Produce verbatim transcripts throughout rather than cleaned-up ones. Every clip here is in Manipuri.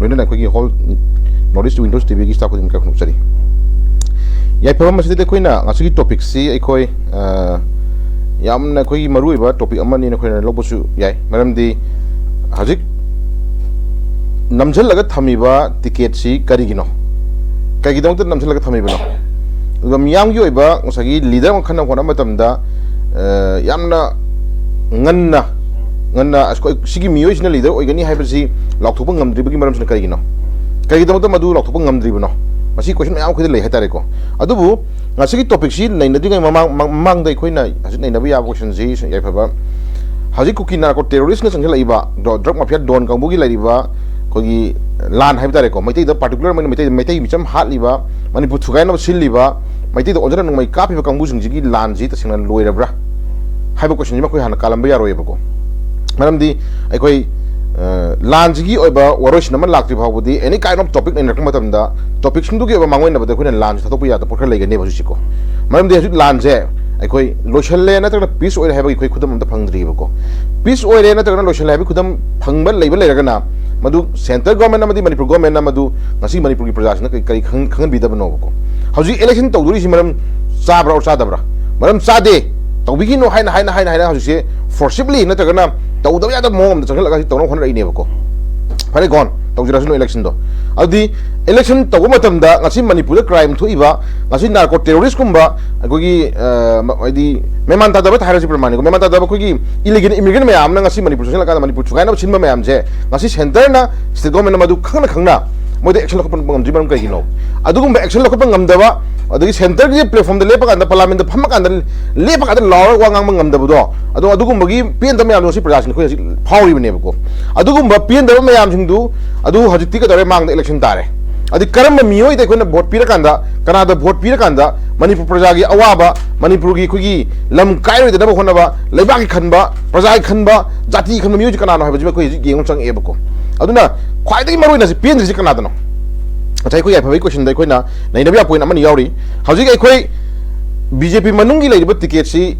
ꯂꯣꯏꯅꯅ ꯑꯩꯈꯣꯏꯒꯤ hall north east windows ꯇꯤꯚꯤꯒꯤ staff ꯈꯨꯗꯤꯡꯃꯛ ꯏꯀꯥꯏ ꯈꯨꯝꯅꯖꯔꯤ꯫ ꯌꯥꯏꯐꯕ, ꯃꯁꯤꯗꯗꯤ ꯑꯩꯈꯣꯏꯅ ꯉꯁꯤꯒꯤ ꯇꯣꯄꯤꯛꯁꯤ ꯑꯩꯈꯣꯏ, ꯑ, ꯌꯥꯝꯅ ꯑꯩꯈꯣꯏꯒꯤ ꯃꯔꯨꯑꯣꯏꯕ ꯇꯣꯄꯤꯛ ꯑꯃꯅꯤꯅ ꯑꯩꯈꯣꯏꯅ ꯂꯧꯕꯁꯨ ꯌꯥꯏ꯫ ꯃꯔꯝꯗꯤ ꯍꯧꯖꯤꯛ ꯅꯝꯁꯤꯜꯂꯒ ꯊꯝꯃꯤꯕ ꯇꯤꯀꯦꯠꯁꯤ ꯀꯔꯤꯒꯤꯅꯣ? ꯀꯩꯒꯤꯗꯃꯛꯇ ꯅꯝꯁꯤꯜꯂꯒ ꯊꯝꯃꯤꯕꯅꯣ? ꯑꯗꯨꯒ ꯃꯤꯌꯥꯝꯒꯤ ꯑꯣꯏꯕ ꯉꯁꯥꯏꯒꯤ ꯂꯤꯗꯔ ꯑꯃ ꯈꯟꯅꯕ ꯍꯣꯠꯅꯕ ꯃꯇꯝꯗ, ꯑ, ꯌꯥꯝꯅ ꯉꯟꯅ, ꯉꯟꯅ ꯑꯁ, ꯑꯩꯈꯣꯏ ꯁꯤꯒꯤ ꯃꯤꯑꯣꯏꯁꯤꯅ ꯂꯤꯗꯔ ꯑꯣꯏꯒꯅꯤ ꯍꯥꯏꯕꯁꯤ ꯂꯥꯎꯊꯣꯛꯄ ꯉꯝꯗ꯭ꯔꯤꯕꯒꯤ ꯃꯔꯝꯁꯤꯅ ꯀꯔꯤꯒꯤꯅꯣ? ꯀꯔꯤꯒꯤꯗꯃꯛꯇ ꯃꯗꯨ ꯂꯥꯎꯊꯣꯛꯄ ꯉꯝꯗ꯭ꯔꯤꯕꯅꯣ? ꯃꯁꯤ ꯀꯣꯏꯁꯟ ꯃꯌꯥꯝ ꯑꯩꯈꯣꯏꯗ ꯂꯩ ꯍꯥꯏꯇꯥꯔꯦꯀꯣ꯫ ꯑꯗꯨꯕꯨ ꯉꯁꯤꯒꯤ ꯇꯣꯄꯤꯛꯁꯤ ꯅꯩꯅꯗ꯭ꯔꯤꯉꯩ ꯃꯃꯥꯡ, ꯃꯃꯥꯡꯗ ꯑꯩꯈꯣꯏꯅ ꯍꯧꯖꯤꯛ ꯅꯩꯅꯕ ꯌꯥꯕ ꯀꯣꯏꯁꯟꯁꯤ, ꯌꯥꯏꯐꯕ, ꯍꯧꯖꯤꯛ ꯀꯨꯀꯤ ꯅꯥꯔꯀꯣ ꯇꯦꯔꯣꯔꯤꯁꯅ ꯆꯪꯁꯤꯜꯂꯛꯏꯕ ꯗ꯭ꯔ-, ꯗ꯭ꯔꯒ ꯃꯥꯐꯤꯌꯥ ꯗꯣꯟ ꯀꯥꯡꯕꯨꯒꯤ ꯂꯩꯔꯤꯕ ꯑꯩꯈꯣꯏꯒꯤ ꯂꯥꯟ ꯍꯥꯏꯕ ꯇꯥꯔꯦꯀꯣ, ꯃꯩꯇꯩꯗ ꯄꯥꯔꯇꯤꯀꯨꯂꯔ ꯑꯣꯏꯅ ꯃꯩꯇꯩ, ꯃꯩꯇꯩ ꯃꯤꯆꯝ ꯍꯥꯠꯂꯤꯕ, ꯃꯅꯤꯄꯨꯔ ꯊꯨꯒꯥꯏꯅꯕ ꯁꯤꯜꯂꯤꯕ, ꯃꯩꯇꯩꯗ ꯑꯣꯟꯖꯔ ꯅꯣꯡꯃꯩ ꯀꯥꯞꯄꯤꯕ ꯀꯥꯡꯕꯨꯁꯤꯡꯁꯤꯒꯤ ꯂꯥꯟꯁꯤ ꯇꯁꯦꯡꯅ ꯂꯣꯏꯔꯕ꯭ꯔꯥ ꯍꯥꯏꯕ ꯀꯣꯏꯁꯟꯁꯤ ꯑꯩꯈꯣꯏ ꯍꯥꯟꯅ ꯀꯥꯜꯂꯝꯕ ꯌꯥꯔꯣꯏꯕꯀꯣ꯫ ꯃꯔꯝꯗꯤ ꯑꯩꯈꯣꯏ, ꯑ, ꯂꯥꯟꯁꯤꯒꯤ ꯑꯣꯏꯕ ꯋꯥꯔꯣꯏꯁꯤꯟ ꯑꯃ ꯂꯥꯛꯇ꯭ꯔꯤ ꯐꯥꯎꯕꯗꯤ ꯑꯦꯅꯤ ꯀꯥꯏꯟ ꯑꯣꯐ ꯇꯣꯄꯤꯛ ꯅꯩꯅꯔꯛꯄ ꯃꯇꯝꯗ ꯇꯣꯄꯤꯛꯁꯤꯡꯗꯨꯒꯤ ꯑꯣꯏꯕ ꯃꯥꯡꯑꯣꯏꯅꯕꯗ ꯑꯩꯈꯣꯏꯅ ꯂꯥꯟꯁꯤ ꯊꯥꯗꯣꯛꯄ ꯌꯥꯗꯕ ꯄꯣꯠ ꯈꯔ ꯂꯩꯒꯅꯦꯕ ꯍꯧꯖꯤꯛꯁꯤꯀꯣ꯫ ꯃꯔꯝꯗꯤ ꯍꯧꯖꯤꯛ ꯂꯥꯟꯁꯦ ꯑꯩꯈꯣꯏ ꯂꯣꯏꯁꯜꯂꯦ ꯅꯠꯇ꯭ꯔꯒꯅ ꯄꯤꯁ ꯑꯣꯏꯔꯦ ꯍꯥꯏꯕꯒꯤ ꯑꯩꯈꯣꯏ ꯈꯨꯗꯝ ꯑꯝꯇ ꯐꯪꯗ꯭ꯔꯤꯕꯀꯣ꯫ ꯄꯤꯁ ꯑꯣꯏꯔꯦ ꯅꯠꯇ꯭ꯔꯒꯅ ꯂꯣꯏꯁꯜꯂꯦ ꯍꯥꯏꯕꯒꯤ ꯈꯨꯗꯝ ꯐꯪꯕ ꯂꯩꯕ ꯂꯩꯔꯒꯅ ꯃꯗꯨ ꯁꯦꯟꯇꯔ ꯒꯣꯔꯃꯦꯟ ꯑꯃꯗꯤ ꯃꯅꯤꯄꯨꯔ ꯒꯣꯔꯃꯦꯟꯅ ꯃꯗꯨ ꯉꯁꯤ ꯃꯅꯤꯄꯨꯔꯒꯤ ꯄ꯭ꯔꯖꯥꯁꯤꯡꯅ ꯀꯔꯤ, ꯀꯔꯤ ꯈꯪ-, ꯈꯪꯍꯟꯕꯤꯗꯕꯅꯣꯕꯀꯣ꯫ ꯍꯧꯖꯤꯛ ꯏꯂꯦꯛꯁꯟ ꯇꯧꯗꯣꯔꯤꯁꯤ ꯃꯔꯝ ꯆꯥꯕ꯭ꯔꯥ ꯑꯣꯔ ꯆꯥꯗꯕ꯭ꯔꯥ? ꯃꯔꯝ ꯆꯥꯗꯦ, ꯇꯧꯕꯤꯈꯤꯅꯣ ꯍꯥꯏꯅ, ꯍꯥꯏꯅ, ꯍꯥꯏꯅ, ꯍꯥꯏꯅ ꯍꯧꯖꯤꯛꯁꯦ ꯐꯣꯔꯁꯤꯕꯂꯤ ꯅꯠꯇ꯭ꯔꯒꯅ ꯇꯧꯗꯕ ꯌꯥꯗꯕ ꯃꯑꯣꯡ ꯑꯃꯗ ꯆꯪꯁꯤꯜꯂꯒ ꯍꯧꯖꯤꯛ ꯇꯧꯅꯕ ꯍꯣꯠꯅꯔꯛꯏꯅꯦꯕꯀꯣ꯫ ꯐꯔꯦ, ꯒꯣꯟ, ꯇꯧꯖꯔꯁꯅꯨ ꯏꯂꯦꯛꯁꯟꯗꯣ꯫ ꯑꯗꯨꯗꯤ ꯏꯂꯦꯛꯁꯟ ꯇꯧꯕ ꯃꯇꯝꯗ ꯉꯁꯤ ꯃꯅꯤꯄꯨꯔꯗ ꯀ꯭ꯔꯥꯏꯝ ꯊꯣꯛꯏꯕ, ꯉꯁꯤ ꯅꯥꯔꯀꯣ ꯇꯦꯔꯣꯔꯤꯁ꯭ꯠꯀꯨꯝꯕ, ꯑꯩꯈꯣꯏꯒꯤ, ꯑ, ꯃ-, ꯍꯥꯏꯗꯤ ꯃꯦꯃꯥꯟ ꯇꯥꯗꯕ ꯍꯥꯏꯔꯁꯤ ꯄ꯭ꯔꯃꯥꯅꯤꯀꯣ, ꯃꯦꯃꯥꯟ ꯇꯥꯗꯕ ꯑꯩꯈꯣꯏꯒꯤ ꯏꯂꯤꯒꯦꯜ ꯏꯃꯤꯒ꯭ꯔꯦꯟ ꯃꯌꯥꯝ ꯑꯃꯅ ꯉꯁꯤ ꯃꯅꯤꯄꯨꯔ ꯆꯪꯁꯤꯜꯂꯀꯥꯟꯗ ꯃꯅꯤꯄꯨꯔ ꯊꯨꯒꯥꯏꯅꯕ ꯁꯤꯟꯕ ꯃꯌꯥꯝꯁꯦ ꯉꯁꯤ ꯁꯦꯟꯇꯔꯅ, ꯁ꯭ꯇꯦꯠ ꯒꯣꯔꯃꯦꯟꯅ ꯃꯗꯨ ꯈꯪꯅ ꯈꯪꯅ ꯃꯣꯏꯗ ꯑꯦꯛꯁꯟ ꯂꯧꯈꯠꯄ ꯉꯝꯗ꯭ꯔꯤ ꯃꯔꯝ ꯀꯩꯒꯤꯅꯣ? ꯑꯗꯨꯒꯨꯝꯕ ꯑꯦꯛꯁꯟ ꯂꯧꯈꯠꯄ ꯉꯝꯗꯕ, ꯑꯗꯒꯤ ꯁꯦꯟꯇꯔꯒꯤ ꯄ꯭ꯂꯦꯠꯐꯣꯝꯗ ꯂꯦꯞꯄꯀꯥꯟꯗ, ꯄꯥꯔꯂꯥꯃꯦꯟꯗ ꯐꯝꯃꯀꯥꯟꯗ ꯂꯦꯞꯄꯀꯥꯟꯗ ꯂꯥꯎꯔꯒ ꯋꯥ ꯉꯥꯡꯕ ꯉꯝꯗꯕꯗꯣ, ꯑꯗꯣ ꯑꯗꯨꯒꯨꯝꯕꯒꯤ ꯄꯦꯟꯗꯕ ꯃꯌꯥꯝꯗꯣ ꯉꯁꯤ ꯄ꯭ꯔꯖꯥꯁꯤꯡ ꯑꯩꯈꯣꯏ ꯍꯧꯖꯤꯛ ꯐꯥꯎꯔꯤꯕꯅꯦꯕꯀꯣ꯫ ꯑꯗꯨꯒꯨꯝꯕ ꯄꯦꯟꯗꯕ ꯃꯌꯥꯝꯁꯤꯡꯗꯨ ꯑꯗꯨ ꯍꯧꯖꯤꯛꯇꯤ ꯀꯩꯗꯧꯔꯦ? ꯃꯥꯡꯗ ꯏꯂꯦꯛꯁꯟ ꯇꯥꯔꯦ꯫ ꯑꯗꯩ ꯀꯔꯝꯕ ꯃꯤꯑꯣꯏꯗ ꯑꯩꯈꯣꯏꯅ ꯚꯣꯠ ꯄꯤꯔꯀꯥꯟꯗ, ꯀꯅꯥꯗ ꯚꯣꯠ ꯄꯤꯔꯀꯥꯟꯗ ꯃꯅꯤꯄꯨꯔ ꯄ꯭ꯔꯖꯥꯒꯤ ꯑꯋꯥꯕ, ꯃꯅꯤꯄꯨꯔꯒꯤ ꯑꯩꯈꯣꯏꯒꯤ ꯂꯝ ꯀꯥꯏꯔꯣꯏꯗꯅꯕ ꯍꯣꯠꯅꯕ, ꯂꯩꯕꯥꯛꯀꯤ ꯈꯟꯕ, ꯄ꯭ꯔꯖꯥꯒꯤ ꯈꯟꯕ, ꯖꯥꯇꯤ ꯈꯟꯕ ꯃꯤꯑꯣꯏꯁꯤ ꯀꯅꯥꯅꯣ ꯍꯥꯏꯕꯁꯤ ꯑꯩꯈꯣꯏ ꯍꯧꯖꯤꯛ ꯌꯦꯡꯕ ꯆꯪꯉꯛꯑꯦꯕꯀꯣ꯫ ꯑꯗꯨꯅ ꯈ꯭ꯋꯥꯏꯗꯒꯤ ꯃꯔꯨ ꯑꯣꯏꯅ ꯁꯤ ꯄꯦꯟꯗ꯭ꯔꯤꯁꯤ ꯀꯅꯥꯗꯅꯣ? ꯉꯁꯥꯏ ꯑꯩꯈꯣꯏ ꯌꯥꯏꯐꯕꯒꯤ ꯀꯣꯏꯁꯟꯗ ꯑꯩꯈꯣꯏꯅ ꯅꯩꯅꯕ ꯌꯥꯕ ꯄꯣꯏꯟ ꯑꯃꯅꯤ ꯌꯥꯎꯔꯤ꯫ ꯍꯧꯖꯤꯛ ꯑꯩꯈꯣꯏ ꯕꯤ ꯖꯦ ꯄꯤ ꯃꯅꯨꯡꯒꯤ ꯂꯩꯔꯤꯕ ꯇꯤꯀꯦꯠꯁꯤ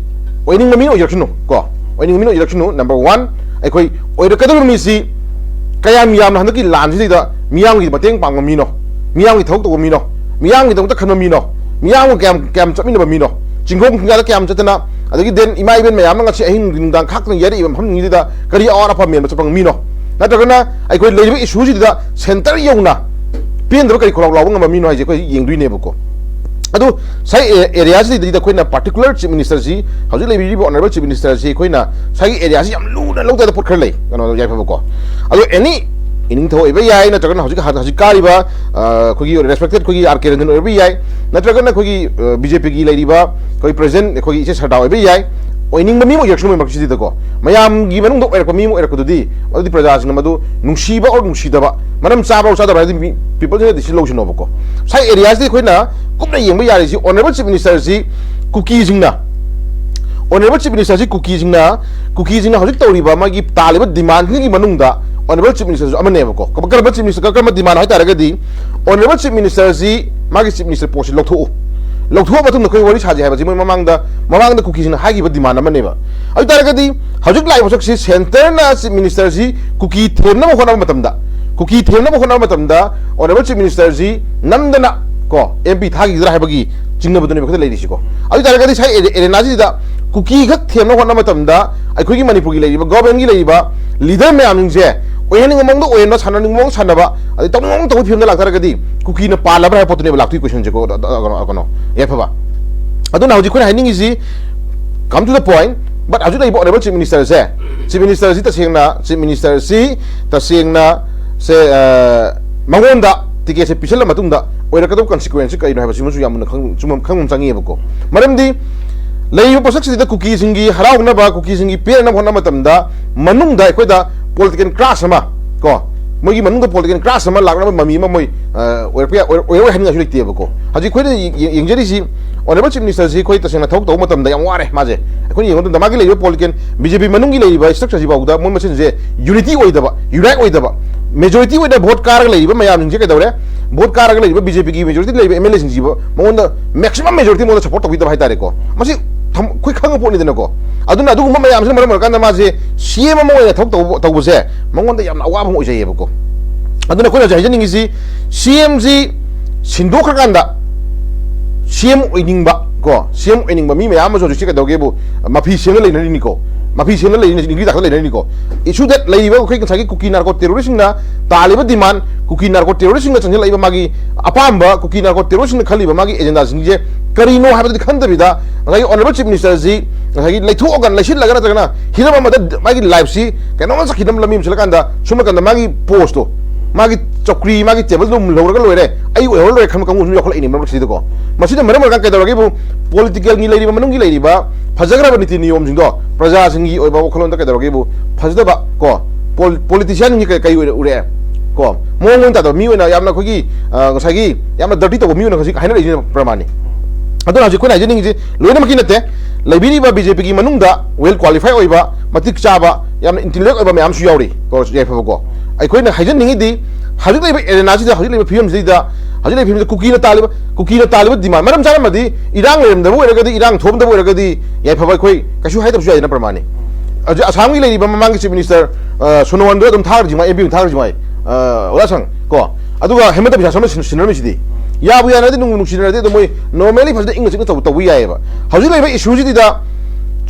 ꯑꯣꯏꯅꯤꯡꯕ ꯃꯤꯅ ꯑꯣꯏꯖꯔꯛꯁꯅꯨ ꯀꯣ, ꯑꯣꯏꯅꯤꯡꯕ ꯃꯤꯅ ꯑꯣꯏꯖꯔꯛꯁꯅꯨ꯫ ꯅꯝꯕꯔ ꯋꯥꯟ, ꯑꯩꯈꯣꯏ ꯑꯣꯏꯔꯛꯀꯗꯧꯔꯤꯕ ꯃꯤꯁꯤ ꯀꯌꯥꯝ ꯌꯥꯝꯅ ꯍꯟꯗꯛꯀꯤ ꯂꯥꯟꯁꯤꯗꯩꯗ ꯃꯤꯌꯥꯝꯒꯤ ꯃꯇꯦꯡ ꯄꯥꯡꯕ ꯃꯤꯅꯣ, ꯃꯤꯌꯥꯝꯒꯤ ꯊꯕꯛ ꯇꯧꯕ ꯃꯤꯅꯣ, ꯃꯤꯌꯥꯝꯒꯤꯗꯃꯛꯇ ꯈꯟꯕ ꯃꯤꯅꯣ, ꯃꯤꯌꯥꯝꯒ ꯀꯌꯥꯝ ꯀꯌꯥꯝ ꯆꯠꯃꯤꯟꯅꯕ ꯃꯤꯅꯣ, ꯆꯤꯡꯈꯣꯡ ꯆꯤꯡꯌꯥꯗ ꯀꯌꯥꯝ ꯆꯠꯇꯅ, ꯑꯗꯒꯤ ꯗꯦꯟ ꯏꯃꯥ ꯏꯕꯦꯟ ꯃꯌꯥꯝꯅ ꯉꯁꯤ ꯑꯍꯤꯡ ꯅꯨꯡꯗꯥꯡ ꯈꯥꯛꯇꯅ ꯌꯥꯔꯛꯏꯕ ꯃꯐꯝꯁꯤꯡꯁꯤꯗ ꯀꯔꯤ ꯑꯋꯥꯠ ꯑꯄꯥ ꯃꯦꯟꯕ ꯆꯠꯄ ꯃꯤꯅꯣ, ꯅꯠꯇ꯭ꯔꯒꯅ ꯑꯩꯈꯣꯏ ꯂꯩꯔꯤꯕ ꯏꯁꯨꯁꯤꯗ ꯁꯦꯟꯇꯔ ꯌꯧꯅ ꯄꯦꯟꯗꯕ ꯀꯔꯤ ꯈꯣꯜꯂꯥꯎ ꯂꯥꯎꯕ ꯉꯝꯕ ꯃꯤꯅꯣ ꯍꯥꯏꯁꯦ ꯑꯩꯈꯣꯏ ꯌꯦꯡꯗꯣꯏꯅꯦꯕꯀꯣ꯫ ꯑꯗꯨ ꯉꯁꯥꯏ ꯑꯦꯔꯤꯌꯥꯁꯤꯗꯩꯗ ꯑꯩꯈꯣꯏꯅ ꯄꯥꯔꯇꯤꯀꯨꯂꯔ ꯆꯤꯐ ꯃꯤꯅꯤꯁꯇꯔꯁꯤ, ꯍꯧꯖꯤꯛ ꯂꯩꯕꯤꯔꯤꯕ ꯑꯣꯅꯔꯦꯕꯜ ꯆꯤꯐ ꯃꯤꯅꯤꯁꯇꯔꯁꯤ ꯑꯩꯈꯣꯏꯅ ꯉꯁꯥꯏꯒꯤ ꯑꯦꯔꯤꯌꯥꯁꯤ ꯌꯥꯝ ꯂꯨꯅ ꯂꯧꯗꯕ ꯄꯣꯠ ꯈꯔ ꯂꯩ, ꯀꯩꯅꯣ, ꯌꯥꯏꯐꯕꯀꯣ꯫ ꯑꯗꯣ ꯑꯦꯅꯤ ꯏꯅꯤꯡꯊꯧ ꯑꯣꯏꯕ ꯌꯥꯏ, ꯅꯠꯇ꯭ꯔꯒꯅ ꯍꯧꯖꯤꯛ ꯍꯧꯖꯤꯛ ꯀꯥꯔꯤꯕ, ꯑ, ꯑꯩꯈꯣꯏꯒꯤ ꯔꯦꯁꯄꯦꯛꯇꯦꯠ ꯑꯩꯈꯣꯏꯒꯤ ꯑꯥꯔ ꯀꯦ ꯔꯟꯖꯟ ꯑꯣꯏꯕ ꯌꯥꯏ, ꯅꯠꯇ꯭ꯔꯒꯅ ꯑꯩꯈꯣꯏꯒꯤ, ꯑ, ꯕꯤ ꯖꯦ ꯄꯤꯒꯤ ꯂꯩꯔꯤꯕ ꯑꯩꯈꯣꯏ ꯄ꯭ꯔꯦꯁꯤꯗꯦꯟꯠ ꯑꯩꯈꯣꯏꯒꯤ ꯏꯆꯦ ꯁꯔꯗꯥ ꯑꯣꯏꯕ ꯌꯥꯏ, ꯑꯣꯏꯅꯤꯡꯕ ꯃꯤ ꯑꯃ ꯑꯣꯏꯔꯛꯁꯅꯨ ꯃꯔꯛꯁꯤꯗꯀꯣ꯫ ꯃꯌꯥꯝꯒꯤ ꯃꯅꯨꯡꯗ ꯑꯣꯏꯔꯛꯄ ꯃꯤ ꯑꯃ ꯑꯣꯏꯔꯛꯄꯗꯨꯗꯤ, ꯑꯗꯨꯗꯤ ꯄ꯭ꯔꯖꯥꯁꯤꯡꯅ ꯃꯗꯨ ꯅꯨꯡꯁꯤꯕ ꯑꯣꯔ ꯅꯨꯡꯁꯤꯗꯕ, ꯃꯔꯝ ꯆꯥꯕ ꯑꯣꯔ ꯆꯥꯗꯕ ꯍꯥꯏꯗꯤ ꯃꯤ, ꯄꯤꯄꯜꯁꯤꯡꯅ decision ꯂꯧꯁꯤꯅꯣꯕꯀꯣ꯫ ꯉꯁꯥꯏ ꯑꯦꯔꯤꯌꯥꯁꯤꯗ ꯑꯩꯈꯣꯏꯅ ꯀꯨꯞꯅ ꯌꯦꯡꯕ ꯌꯥꯔꯤꯁꯤ ꯑꯣꯅꯔꯦꯕꯜ ꯆꯤꯐ ꯃꯤꯅꯤꯁꯇꯔꯁꯤ ꯀꯨꯀꯤꯁꯤꯡꯅ, ꯑꯣꯅꯔꯦꯕꯜ ꯆꯤꯐ ꯃꯤꯅꯤꯁꯇꯔꯁꯤ ꯀꯨꯀꯤꯁꯤꯡꯅ, ꯀꯨꯀꯤꯁꯤꯡꯅ ꯍꯧꯖꯤꯛ ꯇꯧꯔꯤꯕ ꯃꯥꯒꯤ ꯇꯥꯜꯂꯤꯕ ꯗꯤꯃꯥꯟꯁꯤꯡꯒꯤ ꯃꯅꯨꯡꯗ ꯑꯣꯅꯔꯦꯕꯜ ꯆꯤꯐ ꯃꯤꯅꯤꯁꯇꯔꯁꯨ ꯑꯃꯅꯦꯕꯀꯣ꯫ ꯀꯔꯝꯕ ꯆꯤꯐ ꯃꯤꯅꯤꯁꯇꯔ, ꯀꯔꯝꯕ ꯗꯤꯃꯥꯟ ꯍꯥꯏꯇꯥꯔꯒꯗꯤ, ꯑꯣꯅꯔꯦꯕꯜ ꯆꯤꯐ ꯃꯤꯅꯤꯁꯇꯔꯁꯤ ꯃꯥꯒꯤ ꯆꯤꯐ ꯃꯤꯅꯤꯁꯇꯔ ꯄꯣꯁꯁꯤ ꯂꯧꯊꯣꯛꯎ, ꯂꯧꯊꯣꯛꯑ ꯃꯇꯨꯡꯗ ꯑꯩꯈꯣꯏ ꯋꯥꯔꯤ ꯁꯥꯖꯩ ꯍꯥꯏꯕꯁꯤ ꯃꯣꯏ ꯃꯃꯥꯡꯗ, ꯃꯃꯥꯡꯗ ꯀꯨꯀꯤꯁꯤꯡꯅ ꯍꯥꯏꯈꯤꯕ ꯗꯤꯃꯥꯟ ꯑꯃꯅꯦꯕ꯫ ꯑꯗꯨ ꯇꯥꯔꯒꯗꯤ ꯍꯧꯖꯤꯛ ꯂꯥꯛꯏꯕ ꯄꯣꯠꯁꯛꯁꯤ ꯁꯦꯟꯇꯔꯅ ꯆꯤꯐ ꯃꯤꯅꯤꯁꯇꯔꯁꯤ ꯀꯨꯀꯤ ꯊꯦꯝꯅꯕ ꯍꯣꯠꯅꯕ ꯃꯇꯝꯗ, ꯀꯨꯀꯤ ꯊꯦꯝꯅꯕ ꯍꯣꯠꯅꯕ ꯃꯇꯝꯗ ꯑꯣꯅꯔꯦꯕꯜ ꯆꯤꯐ ꯃꯤꯅꯤꯁꯇꯔꯁꯤ ꯅꯝꯗꯅ ꯀꯣ ꯑꯦꯝ ꯄꯤ ꯊꯥꯈꯤꯒꯗ꯭ꯔꯥ ꯍꯥꯏꯕꯒꯤ ꯆꯤꯡꯅꯕꯗꯨꯅꯦꯕ ꯑꯩꯈꯣꯏꯗ ꯂꯩꯔꯤꯁꯤꯀꯣ꯫ ꯑꯗꯨ ꯇꯥꯔꯒꯗꯤ ꯉꯁꯥꯏ ꯑꯦꯔꯦ-, ꯑꯦꯔꯦꯅꯥꯁꯤꯗ ꯀꯨꯀꯤ ꯈꯛ ꯊꯦꯝꯅꯕ ꯍꯣꯠꯅꯕ ꯃꯇꯝꯗ ꯑꯩꯈꯣꯏꯒꯤ ꯃꯅꯤꯄꯨꯔꯒꯤ ꯂꯩꯔꯤꯕ ꯒꯣꯔꯃꯦꯟꯒꯤ ꯂꯩꯔꯤꯕ ꯂꯤꯗꯔ ꯃꯌꯥꯝꯁꯤꯡꯁꯦ ꯑꯣꯏꯍꯟꯅꯤꯡꯕ ꯃꯑꯣꯡꯗ ꯑꯣꯏꯍꯟꯕ, ꯁꯥꯟꯅꯅꯤꯡꯕ ꯃꯑꯣꯡꯗ ꯁꯥꯟꯅꯕ, ꯑꯗꯩ ꯇꯧꯅꯤꯡꯕ ꯃꯑꯣꯡꯗ ꯇꯧꯕꯒꯤ ꯐꯤꯕꯝꯗ ꯂꯥꯛꯇꯥꯔꯒꯗꯤ ꯀꯨꯀꯤꯅ ꯄꯥꯜꯂꯕ꯭ꯔꯥ ꯍꯥꯏꯕ ꯄꯣꯠꯇꯨꯅꯦꯕ ꯂꯥꯛꯇꯣꯏ ꯀꯣꯏꯁꯟꯁꯦꯀꯣ꯫ ꯑ, ꯑ, ꯀꯩꯅꯣ, ꯀꯩꯅꯣ, ꯌꯥꯏꯐꯕ꯫ ꯑꯗꯨꯅ ꯍꯧꯖꯤꯛ ꯑꯩꯈꯣꯏꯅ ꯍꯥꯏꯅꯤꯡꯉꯤꯁꯤ, come to the point, but ꯍꯧꯖꯤꯛ ꯂꯩꯔꯤꯕ ꯑꯣꯅꯔꯦꯕꯜ ꯆꯤꯐ ꯃꯤꯅꯤꯁꯇꯔꯁꯦ, ꯆꯤꯐ ꯃꯤꯅꯤꯁꯇꯔꯁꯤ ꯇꯁꯦꯡꯅ, ꯆꯤꯐ ꯃꯤꯅꯤꯁꯇꯔꯁꯤ ꯇꯁꯦꯡꯅ ꯁꯦ, ꯑ, ꯃꯉꯣꯟꯗ ꯇꯤꯀꯦꯠꯁꯦ ꯄꯤꯁꯜꯂ ꯃꯇꯨꯡꯗ ꯑꯣꯏꯔꯛꯀꯗꯕ ꯀꯟꯁꯤꯀ꯭ꯋꯦꯟꯁꯁꯤ ꯀꯔꯤꯅꯣ ꯍꯥꯏꯕꯁꯤꯃꯁꯨ ꯌꯥꯝ ꯃꯨꯟꯅ ꯈꯪ-, ꯆꯨꯝꯃ-, ꯈꯪꯕ ꯑꯃ ꯆꯪꯉꯤꯕꯀꯣ꯫ ꯃꯔꯝꯗꯤ ꯂꯩꯔꯤꯕ ꯄꯣꯠꯁꯛꯁꯤꯗ ꯀꯨꯀꯤꯁꯤꯡꯒꯤ ꯍꯔꯥꯎꯅꯕ, ꯀꯨꯀꯤꯁꯤꯡꯒꯤ ꯄꯦꯟꯅꯅꯕ ꯍꯣꯠꯅꯕ ꯃꯇꯝꯗ ꯃꯅꯨꯡꯗ ꯑꯩꯈꯣꯏꯗ political class ꯑꯃ ꯀꯣ, ꯃꯣꯏꯒꯤ ꯃꯅꯨꯡꯗ political class ꯑꯃ ꯂꯥꯛꯅꯕ ꯃꯃꯤ ꯑꯃ ꯃꯣꯏ, ꯑ, ꯑꯣꯏꯔꯛꯄ ꯌꯥ-, ꯑꯣꯏꯔ-, ꯑꯣꯏꯔꯣꯏ ꯍꯥꯏꯅꯤꯡꯉꯥꯏꯁꯨ ꯂꯩꯇꯦꯕꯀꯣ꯫ ꯍꯧꯖꯤꯛ ꯑꯩꯈꯣꯏꯅ ꯌꯦ-, ꯌꯦ-, ꯌꯦꯡꯖꯔꯤꯁꯤ ꯑꯣꯅꯔꯦꯕꯜ ꯆꯤꯐ ꯃꯤꯅꯤꯁꯇꯔꯁꯤ ꯑꯩꯈꯣꯏ ꯇꯁꯦꯡꯅ ꯊꯕꯛ ꯇꯧꯕ ꯃꯇꯝꯗ ꯌꯥꯝ ꯋꯥꯔꯦ ꯃꯥꯁꯦ꯫ ꯑꯩꯈꯣꯏꯅ ꯌꯦꯡꯕ ꯃꯇꯝꯗ ꯃꯥꯒꯤ ꯂꯩꯔꯤꯕ political, ꯕꯤ ꯖꯦ ꯄꯤ ꯃꯅꯨꯡꯒꯤ ꯂꯩꯔꯤꯕ structure ꯁꯤ ꯐꯥꯎꯗ ꯃꯣꯏ ꯃꯁꯦꯟꯁꯦ unity ꯑꯣꯏꯗꯕ, unite ꯑꯣꯏꯗꯕ, majority ꯑꯣꯏꯅ vote ꯀꯥꯔꯒ ꯂꯩꯔꯤꯕ ꯃꯌꯥꯝꯁꯤꯡꯁꯦ ꯀꯩꯗꯧꯔꯦ? Vote ꯀꯥꯔꯒ ꯂꯩꯔꯤꯕ ꯕꯤ ꯖꯦ ꯄꯤꯒꯤ majority ꯂꯩꯔꯤꯕ ꯑꯦꯝ ꯑꯦꯜ ꯑꯦꯁꯤꯡꯁꯤꯕꯨ ꯃꯉꯣꯟꯗ maximum majority ꯃꯉꯣꯟꯗ support ꯇꯧꯕꯤꯗꯕ ꯍꯥꯏꯇꯥꯔꯦꯀꯣ꯫ ꯃꯁꯤ ꯊꯝ-, ꯑꯩꯈꯣꯏ ꯈꯪꯉ ꯄꯣꯠꯅꯤꯗꯅꯀꯣ꯫ ꯑꯗꯨꯅ ꯑꯗꯨꯒꯨꯝꯕ ꯃꯌꯥꯝꯁꯤꯅ ꯃꯔꯝ ꯑꯣꯏꯔꯀꯥꯟꯗ ꯃꯥꯁꯦ ꯁꯤ ꯑꯦꯝ ꯑꯃ ꯑꯣꯏꯅ ꯊꯕꯛ ꯇꯧꯕ, ꯇꯧꯕꯁꯦ ꯃꯉꯣꯟꯗ ꯌꯥꯝꯅ ꯑꯋꯥꯕ ꯑꯃ ꯑꯣꯏꯖꯩꯌꯦꯕꯀꯣ꯫ ꯑꯗꯨꯅ ꯑꯩꯈꯣꯏꯅ ꯍꯧꯖꯤꯛ ꯍꯥꯏꯖꯅꯤꯡꯉꯤꯁꯤ, ꯁꯤ ꯑꯦꯝꯁꯤ ꯁꯤꯟꯗꯣꯛꯈ꯭ꯔꯀꯥꯟꯗ ꯁꯤ ꯑꯦꯝ ꯑꯣꯏꯅꯤꯡꯕ ꯀꯣ, ꯁꯤ ꯑꯦꯝ ꯑꯣꯏꯅꯤꯡꯕ ꯃꯤ ꯃꯌꯥꯝ ꯑꯃꯁꯨ ꯍꯧꯖꯤꯛꯁꯦ ꯀꯩꯗꯧꯒꯦꯕꯨ, ꯃꯐꯤ ꯁꯦꯝꯅ ꯂꯩꯅꯔꯤꯅꯤꯀꯣ, ꯃꯐꯤ ꯁꯦꯝꯅ ꯂꯩꯅꯔꯤꯅꯤ, ꯗꯤꯒ꯭ꯔꯤ ꯇꯥꯛꯇ ꯂꯩꯅꯔꯤꯅꯤꯀꯣ꯫ Issue that ꯂꯩꯔꯤꯕ ꯑꯩꯈꯣꯏ ꯉꯁꯥꯏꯒꯤ ꯀꯨꯀꯤ ꯅꯥꯔꯀꯣ ꯇꯦꯔꯣꯔꯤꯁꯁꯤꯡꯅ ꯇꯥꯜꯂꯤꯕ demand, ꯀꯨꯀꯤ ꯅꯥꯔꯀꯣ ꯇꯦꯔꯣꯔꯤꯁꯁꯤꯡꯅ ꯆꯪꯁꯤꯜꯂꯛꯏꯕ ꯃꯥꯒꯤ ꯑꯄꯥꯝꯕ, ꯀꯨꯀꯤ ꯅꯥꯔꯀꯣ ꯇꯦꯔꯣꯔꯤꯁꯁꯤꯡꯅ ꯈꯜꯂꯤꯕ ꯃꯥꯒꯤ ꯑꯦꯖꯦꯟꯗꯥꯁꯤꯡꯁꯦ ꯀꯔꯤꯅꯣ ꯍꯥꯏꯕꯗꯨꯗꯤ ꯈꯟꯗꯕꯤꯗ, ꯉꯁꯥꯏꯒꯤ honourable chief ministerꯁꯤ ꯉꯁꯥꯏꯒꯤ ꯂꯩꯊꯣꯛꯑꯒ, ꯂꯩꯁꯤꯜꯂꯒ ꯅꯠꯇ꯭ꯔꯒꯅ ꯍꯤꯔꯝ ꯑꯃꯗ ꯃꯥꯒꯤ lifeꯁꯤ ꯀꯩꯅꯣꯝꯃ ꯆꯠꯈꯤꯅꯕ ꯂꯝꯕꯤ ꯑꯃ ꯁꯤꯜꯂꯀꯥꯟꯗ, ꯁꯨꯝ ꯅꯥꯀꯟꯗ ꯃꯥꯒꯤ postꯇꯣ, ꯃꯥꯒꯤ ꯆꯧꯀ꯭ꯔꯤ, ꯃꯥꯒꯤ tableꯗꯣ ꯑꯗꯨꯝ ꯂꯧꯔꯒ ꯂꯣꯏꯔꯦ, ꯑꯩ ꯑꯣꯏꯍꯧꯔ ꯂꯣꯏꯔꯦ ꯈꯟꯕ ꯀꯥꯡꯕꯨ ꯑꯃꯁꯨ ꯌꯥꯎꯈꯠꯂꯛꯏꯅꯦ ꯃꯔꯛꯁꯤꯗꯀꯣ꯫ ꯃꯁꯤꯅ ꯃꯔꯝ ꯑꯣꯏꯔꯀꯥꯟꯗ ꯀꯩꯗꯧꯔꯒꯦꯕꯨ, politicalꯒꯤ ꯂꯩꯔꯤꯕ, ꯃꯅꯨꯡꯒꯤ ꯂꯩꯔꯤꯕ ꯐꯖꯈ꯭ꯔꯕ ꯅꯤꯇꯤ ꯅꯤꯌꯣꯝꯁꯤꯡꯗꯣ ꯄ꯭ꯔꯖꯥꯁꯤꯡꯒꯤ ꯑꯣꯏꯕ ꯋꯥꯈꯜꯂꯣꯟꯗ ꯀꯩꯗꯧꯔꯒꯦꯕꯨ, ꯐꯖꯗꯕ ꯀꯣ, politicianꯒꯤ ꯀꯩ, ꯀꯩ ꯑꯣꯏꯅ ꯎꯔꯛꯑꯦ ꯀꯣ, ꯃꯑꯣꯡ ꯑꯣꯏꯅ ꯇꯥꯗꯕ ꯃꯤ ꯑꯣꯏꯅ, ꯌꯥꯝꯅ ꯑꯩꯈꯣꯏꯒꯤ, ꯑ, ꯉꯁꯥꯏꯒꯤ ꯌꯥꯝꯅ dirty ꯇꯧꯕ ꯃꯤ ꯑꯣꯏꯅ ꯍꯧꯖꯤꯛ ꯍꯥꯏꯅꯔꯛꯏꯁꯤꯅ ꯄ꯭ꯔꯃꯥꯟꯅꯤ꯫ ꯑꯗꯨꯅ ꯍꯧꯖꯤꯛ ꯑꯩꯈꯣꯏꯅ ꯍꯥꯏꯖꯅꯤꯡꯉꯤꯁꯤ ꯂꯣꯏꯅꯃꯛꯀꯤ ꯅꯠꯇꯦ, ꯂꯩꯕꯤꯔꯤꯕ BJPꯒꯤ ꯃꯅꯨꯡꯗ well qualify ꯑꯣꯏꯕ, ꯃꯇꯤꯛ ꯆꯥꯕ, ꯌꯥꯝꯅ intellect ꯑꯣꯏꯕ ꯃꯌꯥꯝꯁꯨ ꯌꯥꯎꯔꯤ ꯀꯣ, ꯌꯥꯏꯐꯕꯀꯣ꯫ ꯑꯩꯈꯣꯏꯅ ꯍꯥꯏꯖꯅꯤꯡꯉꯤꯗꯤ, ꯍꯧꯖꯤꯛ ꯂꯩꯕ arenaꯁꯤꯗ, ꯍꯧꯖꯤꯛ ꯂꯩꯕ ꯐꯤꯕꯝꯁꯤꯗꯩꯗ, ꯍꯧꯖꯤꯛ ꯂꯩꯕ ꯐꯤꯕꯝꯁꯤꯗ ꯀꯨꯀꯤꯅ ꯇꯥꯜꯂꯤꯕ, ꯀꯨꯀꯤꯅ ꯇꯥꯜꯂꯤꯕ demand, ꯃꯔꯝ ꯆꯥꯔꯝꯃꯗꯤ, ꯏꯔꯥꯡ ꯂꯩꯔꯝꯗꯕ ꯑꯣꯏꯔꯒꯗꯤ, ꯏꯔꯥꯡ ꯊꯣꯛꯑꯝꯗꯕ ꯑꯣꯏꯔꯒꯗꯤ, ꯌꯥꯏꯐꯕ ꯑꯩꯈꯣꯏ ꯀꯩꯁꯨ ꯍꯥꯏꯗꯕꯁꯨ ꯌꯥꯏꯗꯅ ꯄ꯭ꯔꯃꯥꯟꯅꯤ꯫ ꯍꯧꯖꯤꯛ ꯑꯁꯥꯝꯒꯤ ꯂꯩꯔꯤꯕ ꯃꯃꯥꯡꯒꯤ chief minister, ꯑ, ꯁꯣꯅꯣꯋꯥꯜꯗꯣ ꯑꯗꯨꯝ ꯊꯥꯈ꯭ꯔꯁꯤ ꯃꯥ, MPꯅ ꯊꯥꯈ꯭ꯔꯁꯤ ꯃꯥ, ꯑ, ꯑꯣꯖꯥ ꯁꯪ ꯀꯣ꯫ ꯑꯗꯨꯒ ꯍꯦꯃꯟꯇ ꯕꯤꯁ꯭ꯋꯥ ꯁꯔꯃ ꯁꯤꯟ-, ꯁꯤꯟꯅꯔꯝꯃꯤꯁꯤꯗꯤ, ꯌꯥꯕꯨ ꯌꯥꯅꯔꯗꯤ, ꯅꯨꯡꯕꯨ ꯅꯨꯡꯁꯤꯅꯔꯗꯤ ꯑꯗꯨꯝ ꯃꯣꯏ normally ꯐꯖꯅ ꯏꯪꯅ ꯆꯤꯛꯅ ꯇꯧꯕ, ꯇꯧꯕ ꯌꯥꯏꯑꯕ꯫ ꯍꯧꯖꯤꯛ ꯂꯩꯔꯤꯕ issueꯁꯤꯗ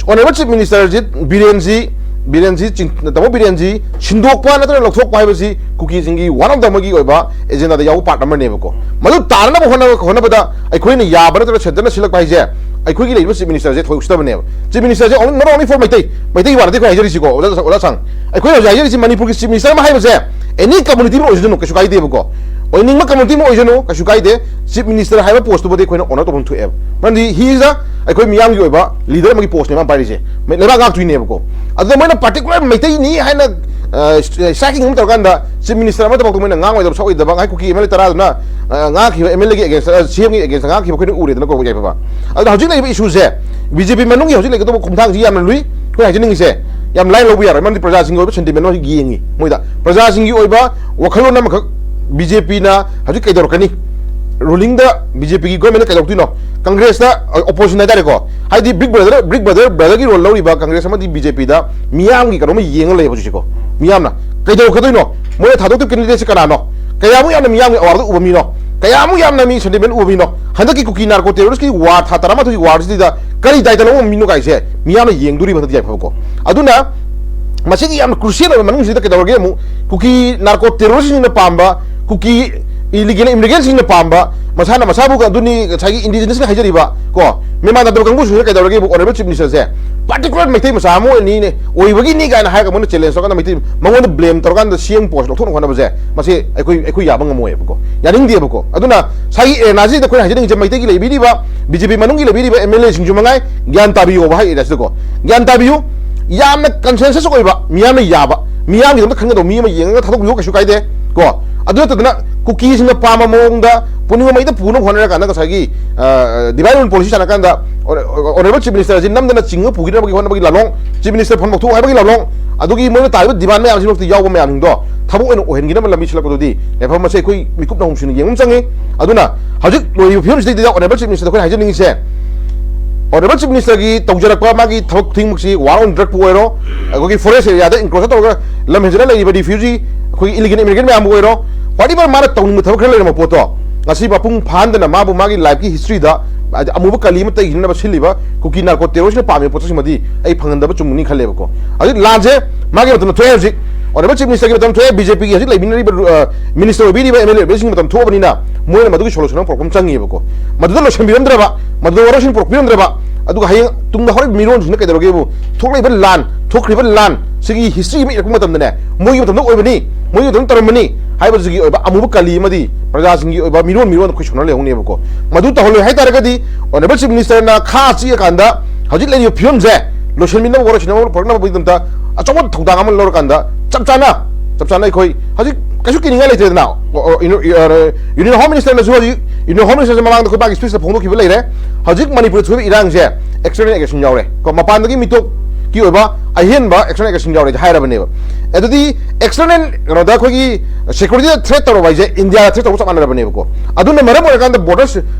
honourable chief ministerꯁꯤ, ꯕꯤꯔꯦꯟꯖꯤ, ꯕꯤꯔꯦꯟꯖꯤ ꯆꯤꯡ-, ꯇꯥꯃꯣ ꯕꯤꯔꯦꯟꯖꯤ ꯁꯤꯟꯗꯣꯛꯄ ꯅꯠꯇ꯭ꯔꯒ ꯂꯧꯊꯣꯛꯄ ꯍꯥꯏꯕꯁꯤ ꯀꯨꯀꯤꯁꯤꯡꯒꯤ one of the ꯑꯃꯒꯤ ꯑꯣꯏꯕ agendaꯗ ꯌꯥꯎꯕ part ꯑꯃꯅꯦꯕꯀꯣ꯫ ꯃꯗꯨ ꯇꯥꯅꯅꯕ ꯍꯣꯠꯅꯕ, ꯍꯣꯠꯅꯕꯗ ꯑꯩꯈꯣꯏꯅ ꯌꯥꯕ ꯅꯠꯇ꯭ꯔꯒ centreꯅ ꯁꯤꯜꯂꯛꯄ ꯍꯥꯏꯁꯦ, ꯑꯩꯈꯣꯏꯒꯤ ꯂꯩꯔꯤꯕ chief ministerꯁꯦ ꯊꯣꯏ ꯎꯁꯤꯠꯇꯕꯅꯦꯕ꯫ Chief ministerꯁꯦ only, not only for Meitei, ꯃꯩꯇꯩꯒꯤ ꯋꯥ ꯅꯠꯇꯦ ꯑꯩꯈꯣꯏ ꯍꯥꯏꯖꯔꯤꯁꯤꯀꯣ, ꯑꯣꯖꯥ, ꯑꯣꯖꯥ ꯁꯪ꯫ ꯑꯩꯈꯣꯏꯅ ꯍꯧꯖꯤꯛ ꯍꯥꯏꯖꯔꯤꯁꯤ ꯃꯅꯤꯄꯨꯔꯒꯤ chief minister ꯑꯃ ꯍꯥꯏꯕꯁꯦ any community ꯑꯃ ꯑꯣꯏꯖꯅꯨ, ꯀꯩꯁꯨ ꯀꯥꯏꯗꯦꯕꯀꯣ꯫ ꯑꯣꯏꯅꯤꯡꯕ community ꯑꯃ ꯑꯣꯏꯖꯅꯨ, ꯀꯩꯁꯨ ꯀꯥꯏꯗꯦ꯫ Chief minister ꯍꯥꯏꯕ postꯇꯨꯕꯨꯗꯤ ꯑꯩꯈꯣꯏꯅ honour ꯇꯧꯐꯝ ꯊꯣꯛꯑꯦꯕ꯫ ꯃꯔꯝꯗꯤ he is the, ꯑꯩꯈꯣꯏ ꯃꯤꯌꯥꯝꯒꯤ ꯑꯣꯏꯕ leader ꯑꯃꯒꯤ postꯅꯦ ꯃꯥꯅ ꯄꯥꯏꯔꯤꯁꯦ꯫ ꯃꯩ-, ꯂꯩꯕꯥꯛ ꯉꯥꯛꯇꯣꯏꯅꯦꯕꯀꯣ꯫ ꯑꯗꯨꯗ ꯃꯣꯏꯅ particular ꯃꯩꯇꯩꯅꯤ ꯍꯥꯏꯅ, ꯑ, striking ꯑꯃ ꯇꯧꯔꯀꯥꯟꯗ chief minister ꯑꯃꯗꯃꯛꯇ ꯃꯣꯏꯅ ꯉꯥꯡꯉꯣꯏꯗꯕ, ꯁꯛꯑꯣꯏꯗꯕ, ꯉꯁꯥꯏ ꯀꯨꯀꯤ MLA ꯇꯔꯥꯗꯨꯅ, ꯑ, ꯉꯥꯡꯈꯤꯕ MLAꯒꯤ against, ꯑ, CMꯒꯤ against ꯉꯥꯡꯈꯤꯕ ꯑꯩꯈꯣꯏꯅ ꯎꯔꯦꯗꯅꯀꯣ, ꯌꯥꯏꯐꯕ꯫ ꯑꯗꯨꯅ ꯍꯧꯖꯤꯛ ꯂꯩꯔꯤꯕ issueꯁꯦ, BJP ꯃꯅꯨꯡꯒꯤ ꯍꯧꯖꯤꯛ ꯂꯩꯒꯗꯧꯕ ꯈꯣꯡꯊꯥꯡꯁꯤ ꯌꯥꯝꯅ ꯂꯨꯏ꯫ ꯑꯩꯈꯣꯏ ꯍꯥꯏꯖꯅꯤꯡꯉꯤꯁꯦ, ꯌꯥꯝ ꯂꯥꯏꯅ ꯂꯧꯕ ꯌꯥꯔꯣꯏ, ꯃꯔꯝꯗꯤ ꯄ꯭ꯔꯖꯥꯁꯤꯡꯒꯤ ꯑꯣꯏꯕ sentiment ꯑꯃ ꯌꯦꯡꯉꯤ ꯃꯣꯏꯗ꯫ ꯄ꯭ꯔꯖꯥꯁꯤꯡꯒꯤ ꯑꯣꯏꯕ ꯋꯥꯈꯜꯂꯣꯟ ꯑꯃꯈꯛ BJPꯅ ꯍꯧꯖꯤꯛ ꯀꯩꯗꯧꯔꯛꯀꯅꯤ? ꯔꯨꯂꯤꯡꯗ ꯕꯤ ꯖꯦ ꯄꯤꯒꯤ ꯒꯣꯔꯃꯦꯟꯅ ꯀꯩꯗꯧꯗꯣꯏꯅꯣ? ꯀꯪꯒ꯭ꯔꯦꯁꯇ, ꯑ, ꯑꯣꯄꯣꯖꯤꯁꯟ ꯍꯥꯏꯇꯥꯔꯦꯀꯣ, ꯍꯥꯏꯗꯤ ꯕꯤꯛ ꯕ꯭ꯔꯗꯔ, ꯕꯤꯛ ꯕ꯭ꯔꯗꯔ, ꯕ꯭ꯔꯗꯔꯒꯤ ꯔꯣꯜ ꯂꯧꯔꯤꯕ ꯀꯪꯒ꯭ꯔꯦꯁ ꯑꯃꯗꯤ ꯕꯤ ꯖꯦ ꯄꯤꯗ ꯃꯤꯌꯥꯝꯒꯤ ꯀꯩꯅꯣꯝꯃ ꯌꯦꯡꯉ ꯂꯩꯌꯦꯕ ꯍꯧꯖꯤꯛꯁꯦꯀꯣ꯫ ꯃꯤꯌꯥꯝꯅ ꯀꯩꯗꯧꯔꯛꯀꯗꯣꯏꯅꯣ? ꯃꯣꯏꯅ ꯊꯥꯗꯣꯛꯇꯣꯏ ꯀꯦꯟꯗꯤꯗꯦꯠꯁꯦ ꯀꯅꯥꯅꯣ? ꯀꯌꯥꯃꯨꯛ ꯌꯥꯝꯅ ꯃꯤꯌꯥꯝꯒꯤ ꯑꯋꯥꯔꯗ ꯎꯕ ꯃꯤꯅꯣ? ꯀꯌꯥꯃꯨꯛ ꯌꯥꯝꯅ ꯃꯤ ꯁꯦꯟꯇꯤꯃꯦꯟ ꯎꯕ ꯃꯤꯅꯣ? ꯍꯟꯗꯛꯀꯤ ꯀꯨꯀꯤ ꯅꯥꯔꯀꯣ ꯇꯦꯔꯣꯔꯤꯁꯀꯤ ꯋꯥꯔ, ꯊꯥ ꯇꯔꯥꯃꯥꯊꯣꯏꯒꯤ ꯋꯥꯔꯁꯤꯗ ꯀꯔꯤ ꯗꯥꯏꯇ ꯂꯧꯕ ꯃꯤꯅꯣ ꯀꯥꯏꯁꯦ ꯃꯤꯌꯥꯝꯅ ꯌꯦꯡꯗꯣꯔꯤꯕ ꯍꯟꯗꯛꯇꯤ ꯌꯥꯏꯐꯕꯀꯣ꯫ ꯑꯗꯨꯅ ꯃꯁꯤꯒꯤ ꯌꯥꯝꯅ ꯀ꯭ꯔꯨꯁꯤꯌꯦꯜ ꯑꯣꯏꯕ ꯃꯅꯨꯡꯁꯤꯗ ꯀꯩꯗꯧꯔꯒꯦ? ꯑꯃꯨꯛ ꯀꯨꯀꯤ ꯅꯥꯔꯀꯣ ꯇꯦꯔꯣꯔꯤꯁꯁꯤꯡꯅ ꯄꯥꯝꯕ, ꯀꯨꯀꯤ ꯏꯂꯤꯒꯦꯜ ꯏꯃꯤꯒ꯭ꯔꯦꯟꯁꯤꯡꯅ ꯄꯥꯝꯕ, ꯃꯁꯥꯅ ꯃꯁꯥꯕꯨ ꯑꯗꯨꯅꯤ ꯉꯁꯥꯏꯒꯤ ꯏꯟꯗꯤꯖꯤꯅꯁꯅ ꯍꯥꯏꯖꯔꯤꯕ ꯀꯣ, ꯃꯤꯃꯥꯟ ꯅꯥꯏꯗꯕ ꯀꯥꯡꯕꯨꯁꯤꯡꯁꯤꯅ ꯀꯩꯗꯧꯔꯒꯦꯕꯨ? ꯑꯣꯅꯔꯦꯕꯜ ꯆꯤꯐ ꯃꯤꯅꯤꯁꯇꯔꯁꯦ ꯄꯥꯔꯇꯤꯀꯨꯂꯔ ꯃꯩꯇꯩ ꯃꯆꯥ ꯑꯃ ꯑꯣꯏꯅꯤꯅꯦ, ꯑꯣꯏꯕꯒꯤꯅꯤ ꯀꯥꯏꯅ ꯍꯥꯏꯔꯒ ꯃꯣꯏꯅ ꯆꯦꯂꯦꯟꯖ ꯇꯧꯔꯀꯥꯟꯗ ꯃꯩꯇꯩ ꯃꯉꯣꯟꯗ ꯕ꯭ꯂꯦꯝ ꯇꯧꯔꯀꯥꯟꯗ ꯁꯤ ꯑꯦꯝ ꯄꯣꯁ ꯂꯧꯊꯣꯛꯅꯕ ꯍꯣꯠꯅꯕꯁꯦ, ꯃꯁꯤ ꯑꯩꯈꯣꯏ, ꯑꯩꯈꯣꯏ ꯌꯥꯕ ꯉꯝꯃꯣꯏꯕꯀꯣ, ꯌꯥꯅꯤꯡꯗꯦꯕꯀꯣ꯫ ꯑꯗꯨꯅ ꯁꯥꯏꯒꯤ ꯑꯦꯔꯦꯅꯥꯁꯤꯗ ꯑꯩꯈꯣꯏꯅ ꯍꯥꯏꯖꯅꯤꯡꯉꯤꯁꯦ, ꯃꯩꯇꯩꯒꯤ ꯂꯩꯕꯤꯔꯤꯕ, ꯕꯤ ꯖꯦ ꯄꯤ ꯃꯅꯨꯡꯒꯤ ꯂꯩꯕꯤꯔꯤꯕ ꯑꯦꯝ ꯑꯦꯜ ꯑꯦꯁꯤꯡꯁꯨ ꯃꯉꯥꯏ, ꯒ꯭ꯌꯥꯟ ꯇꯥꯕꯤꯌꯣꯕ ꯍꯥꯏ ꯑꯦꯔꯦꯅꯥꯁꯤꯗꯀꯣ꯫ ꯒ꯭ꯌꯥꯟ ꯇꯥꯕꯤꯌꯨ, ꯌꯥꯝꯅ ꯀꯟꯁꯦꯟꯁꯁ ꯑꯣꯏꯕ, ꯃꯤꯌꯥꯝꯅ ꯌꯥꯕ, ꯃꯤꯌꯥꯝꯒꯤꯗꯃꯛꯇ ꯈꯪꯒꯗꯧꯕ ꯃꯤ ꯑꯃ ꯌꯦꯡꯉꯒ ꯊꯥꯗꯣꯛꯄꯤꯌꯨ, ꯀꯩꯁꯨ ꯀꯥꯏꯗꯦ ꯀꯣ꯫ ꯑꯗꯨ ꯅꯠꯇꯗꯅ ꯀꯨꯀꯤꯁꯤꯡꯅ ꯄꯥꯝꯕ ꯃꯑꯣꯡꯗ ꯄꯨꯅꯤꯡꯕ ꯃꯩꯗ ꯄꯨꯅꯕ ꯍꯣꯠꯅꯔꯀꯥꯟꯗ ꯉꯁꯥꯏꯒꯤ, ꯑ, ꯗꯤꯚꯥꯏꯠ ꯔꯨꯜ ꯄꯣꯂꯤꯁꯤ ꯁꯥꯟꯅꯀꯥꯟꯗ ꯑꯣꯅ-, ꯑꯣꯅꯔꯦꯕꯜ ꯆꯤꯐ ꯃꯤꯅꯤꯁꯇꯔ ꯑꯁꯤ ꯅꯝꯗꯅ ꯆꯤꯡꯉ ꯄꯨꯈꯤꯅꯕꯒꯤ ꯍꯣꯠꯅꯕꯒꯤ ꯂꯥꯂꯣꯡ, ꯆꯤꯐ ꯃꯤꯅꯤꯁꯇꯔ ꯐꯝ ꯂꯧꯊꯣꯛꯎ ꯍꯥꯏꯕꯒꯤ ꯂꯥꯂꯣꯡ, ꯑꯗꯨꯒꯤ ꯃꯣꯏꯅ ꯇꯥꯔꯤꯕ ꯗꯤꯃꯥꯟ ꯃꯌꯥꯝꯁꯤꯃꯛꯇ ꯌꯥꯎꯕ ꯃꯌꯥꯝꯁꯤꯡꯗꯣ ꯊꯕꯛ ꯑꯣꯏꯅ ꯑꯣꯏꯍꯟꯈꯤꯅꯕ ꯂꯝꯕꯤ ꯁꯤꯜꯂꯛꯄꯗꯨꯗꯤ ꯌꯥꯏꯐꯝ ꯑꯁꯦ ꯑꯩꯈꯣꯏ ꯃꯤꯀꯨꯞꯅ ꯍꯨꯝꯁꯤꯅ ꯌꯦꯡꯕ ꯑꯃ ꯆꯪꯉꯤ꯫ ꯑꯗꯨꯅ ꯍꯧꯖꯤꯛ ꯂꯣꯏꯔꯤꯕ ꯐꯤꯕꯝꯁꯤꯗꯩꯗ ꯑꯣꯅꯔꯦꯕꯜ ꯆꯤꯐ ꯃꯤꯅꯤꯁꯇꯔꯗ ꯑꯩꯈꯣꯏꯅ ꯍꯥꯏꯖꯅꯤꯡꯉꯤꯁꯦ, ꯑꯣꯅꯔꯦꯕꯜ ꯆꯤꯐ ꯃꯤꯅꯤꯁꯇꯔꯒꯤ ꯇꯧꯖꯔꯛꯄ ꯃꯥꯒꯤ ꯊꯕꯛ ꯈꯨꯗꯤꯡꯃꯛꯁꯤ, ꯋꯥꯔ ꯑꯣꯟ ꯗ꯭ꯔꯒꯄꯨ ꯑꯣꯏꯔꯣ, ꯑꯩꯈꯣꯏꯒꯤ ꯐꯣꯔꯦꯁ ꯑꯦꯔꯤꯌꯥꯗ ꯏꯟꯀ꯭ꯔꯣꯆ ꯇꯧꯔꯒ ꯂꯝ ꯍꯦꯟꯖꯤꯜꯂ ꯂꯩꯔꯤꯕ ꯔꯤꯐ꯭ꯌꯨꯖꯤ, ꯑꯩꯈꯣꯏꯒꯤ ꯏꯂꯤꯒꯦꯜ ꯏꯃꯤꯒ꯭ꯔꯦꯟ ꯃꯌꯥꯝꯕꯨ ꯑꯣꯏꯔꯣ, whatever ꯃꯥꯅ ꯇꯧꯅꯤꯡꯕ ꯊꯕꯛ ꯈꯔ ꯂꯩꯔꯝꯕ ꯄꯣꯠꯇꯣ ꯉꯁꯤ ꯃꯄꯨꯡ ꯐꯥꯍꯟꯗꯅ ꯃꯥꯕꯨ ꯃꯥꯒꯤ ꯂꯥꯏꯐꯀꯤ ꯍꯤꯁꯇ꯭ꯔꯤꯗ, ꯍꯥꯏꯗꯤ, ꯑꯃꯨꯕ ꯀꯂꯤ ꯑꯃ ꯇꯩꯈꯤꯅꯕ ꯁꯤꯜꯂꯤꯕ ꯀꯨꯀꯤ ꯅꯥꯔꯀꯣ ꯇꯦꯔꯣꯔꯤꯁꯅ ꯄꯥꯝꯃꯤꯕ ꯄꯣꯠꯁꯛꯁꯤꯃꯗꯤ ꯑꯩ ꯐꯪꯍꯟꯗꯕ ꯆꯨꯝꯒꯅꯤ ꯈꯜꯂꯦꯕꯀꯣ꯫ ꯍꯧꯖꯤꯛ ꯂꯥꯟꯁꯦ ꯃꯥꯒꯤ ꯃꯇꯝꯗ ꯊꯣꯛꯑꯦ꯫ ꯍꯧꯖꯤꯛ ꯑꯣꯅꯔꯦꯕꯜ ꯆꯤꯐ ꯃꯤꯅꯤꯁꯇꯔꯒꯤ ꯃꯇꯝ ꯊꯣꯛꯑꯦ, ꯕꯤ ꯖꯦ ꯄꯤꯒꯤ ꯍꯧꯖꯤꯛ ꯂꯩꯃꯤꯟꯅꯔꯤꯕ, ꯑ, ꯃꯤꯅꯤꯁꯇꯔ ꯑꯣꯏꯕꯤꯔꯤꯕ ꯑꯦꯝ ꯑꯦꯜ ꯑꯦ ꯑꯣꯏꯕꯁꯤꯡꯒꯤ ꯃꯇꯝ ꯊꯣꯛꯑꯕꯅꯤꯅ ꯃꯣꯏꯅ ꯃꯗꯨꯒꯤ ꯁꯣꯂꯨꯁꯟ ꯑꯃ ꯄꯨꯔꯛꯄ ꯑꯃ ꯆꯪꯉꯤꯕꯀꯣ꯫ ꯃꯗꯨꯗ ꯂꯣꯏꯁꯤꯟꯕꯤꯔꯝꯗ꯭ꯔꯕ, ꯃꯗꯨꯗ ꯋꯥꯔꯣꯏꯁꯤꯟ ꯄꯨꯔꯛꯄꯤꯔꯝꯗ꯭ꯔꯕ, ꯑꯗꯨꯒ ꯍꯌꯦꯡ ꯇꯨꯡꯗ ꯍꯧꯔꯛꯏꯕ ꯃꯤꯔꯣꯟꯁꯤꯡꯅ ꯀꯩꯗꯧꯔꯒꯦꯕꯨ? ꯊꯣꯛꯂꯛꯏꯕ ꯂꯥꯟ, ꯊꯣꯛꯈ꯭ꯔꯤꯕ ꯂꯥꯟ ꯁꯤꯒꯤ ꯍꯤꯁꯇ꯭ꯔꯤ ꯑꯃ ꯏꯔꯛꯄ ꯃꯇꯝꯗꯅꯦ, ꯃꯣꯏꯒꯤ ꯃꯇꯝꯗ ꯑꯣꯏꯕꯅꯤ, ꯃꯣꯏꯒꯤ ꯃꯇꯝꯗ ꯇꯧꯔꯝꯕꯅꯤ ꯍꯥꯏꯕꯁꯤꯒꯤ ꯑꯣꯏꯕ ꯑꯃꯨꯕ ꯀꯂꯤ ꯑꯃꯗꯤ ꯄ꯭ꯔꯖꯥꯁꯤꯡꯒꯤ ꯑꯣꯏꯕ ꯃꯤꯔꯣꯟ, ꯃꯤꯔꯣꯟ ꯑꯩꯈꯣꯏ ꯁꯣꯟꯅ ꯂꯩꯍꯧꯅꯦꯕꯀꯣ꯫ ꯃꯗꯨ ꯇꯧꯍꯜꯂꯣꯏ ꯍꯥꯏ ꯇꯥꯔꯒꯗꯤ ꯑꯣꯅꯔꯦꯕꯜ ꯆꯤꯐ ꯃꯤꯅꯤꯁꯇꯔꯅ ꯈꯥ ꯆꯤꯛꯑꯀꯥꯟꯗ ꯍꯧꯖꯤꯛ ꯂꯩꯔꯤꯕ ꯐꯤꯕꯝꯁꯦ ꯂꯣꯏꯁꯤꯟꯕꯤꯅꯕ, ꯋꯥꯔꯣꯏꯁꯤꯟꯅꯕ ꯄꯨꯔꯛꯅꯕꯒꯤꯗꯃꯛꯇ ꯑꯆꯧꯕ ꯊꯧꯗꯥꯡ ꯑꯃ ꯂꯧꯔꯀꯥꯟꯗ ꯆꯞ ꯆꯥꯅ, ꯆꯞ ꯆꯥꯅ ꯑꯩꯈꯣꯏ ꯍꯧꯖꯤꯛ ꯀꯩꯁꯨ ꯀꯤꯅꯤꯡꯉꯥꯏ ꯂꯩꯇ꯭ꯔꯦꯗꯅ꯫ ꯑꯣ, ꯑꯣ, ꯏꯅꯣ-, ꯏ-, ꯑ, ꯌꯨꯅꯤꯌꯟ ꯍꯣꯝ ꯃꯤꯅꯤꯁꯇꯔꯅꯁꯨ ꯍꯧꯖꯤꯛ, ꯌꯨꯅꯤꯌꯟ ꯍꯣꯝ ꯃꯤꯅꯤꯁꯇꯔꯁꯨ ꯃꯃꯥꯡꯗ ꯑꯩꯈꯣꯏ ꯃꯥꯒꯤ ꯁ꯭ꯄꯤꯆꯇ ꯐꯣꯡꯗꯣꯛꯈꯤꯕ ꯂꯩꯔꯦ꯫ ꯍꯧꯖꯤꯛ ꯃꯅꯤꯄꯨꯔꯗ ꯊꯣꯛꯏꯕ ꯏꯔꯥꯡꯁꯦ ꯑꯦꯛꯁꯇꯔꯅꯦꯜ ꯑꯦꯒ꯭ꯔꯦꯁꯟ ꯌꯥꯎꯔꯦ ꯀꯣ, ꯃꯄꯥꯟꯗꯒꯤ ꯃꯤꯇꯣꯞꯀꯤ ꯑꯣꯏꯕ ꯑꯍꯦꯟꯕ external aggression ꯌꯥꯎꯔꯦ ꯍꯥꯏꯔꯕꯅꯦꯕ꯫ ꯑꯗꯨꯗꯤ external ꯀꯩꯅꯣꯗ ꯑꯩꯈꯣꯏꯒꯤ security ꯗ threat ꯇꯧꯔꯕ ꯍꯥꯏꯁꯦ India ꯗ threat ꯇꯧꯕ ꯆꯞ ꯃꯥꯟꯅꯔꯕꯅꯦꯕꯀꯣ꯫ ꯑꯗꯨꯅ ꯃꯔꯝ ꯑꯣꯏꯔꯀꯥꯟꯗ border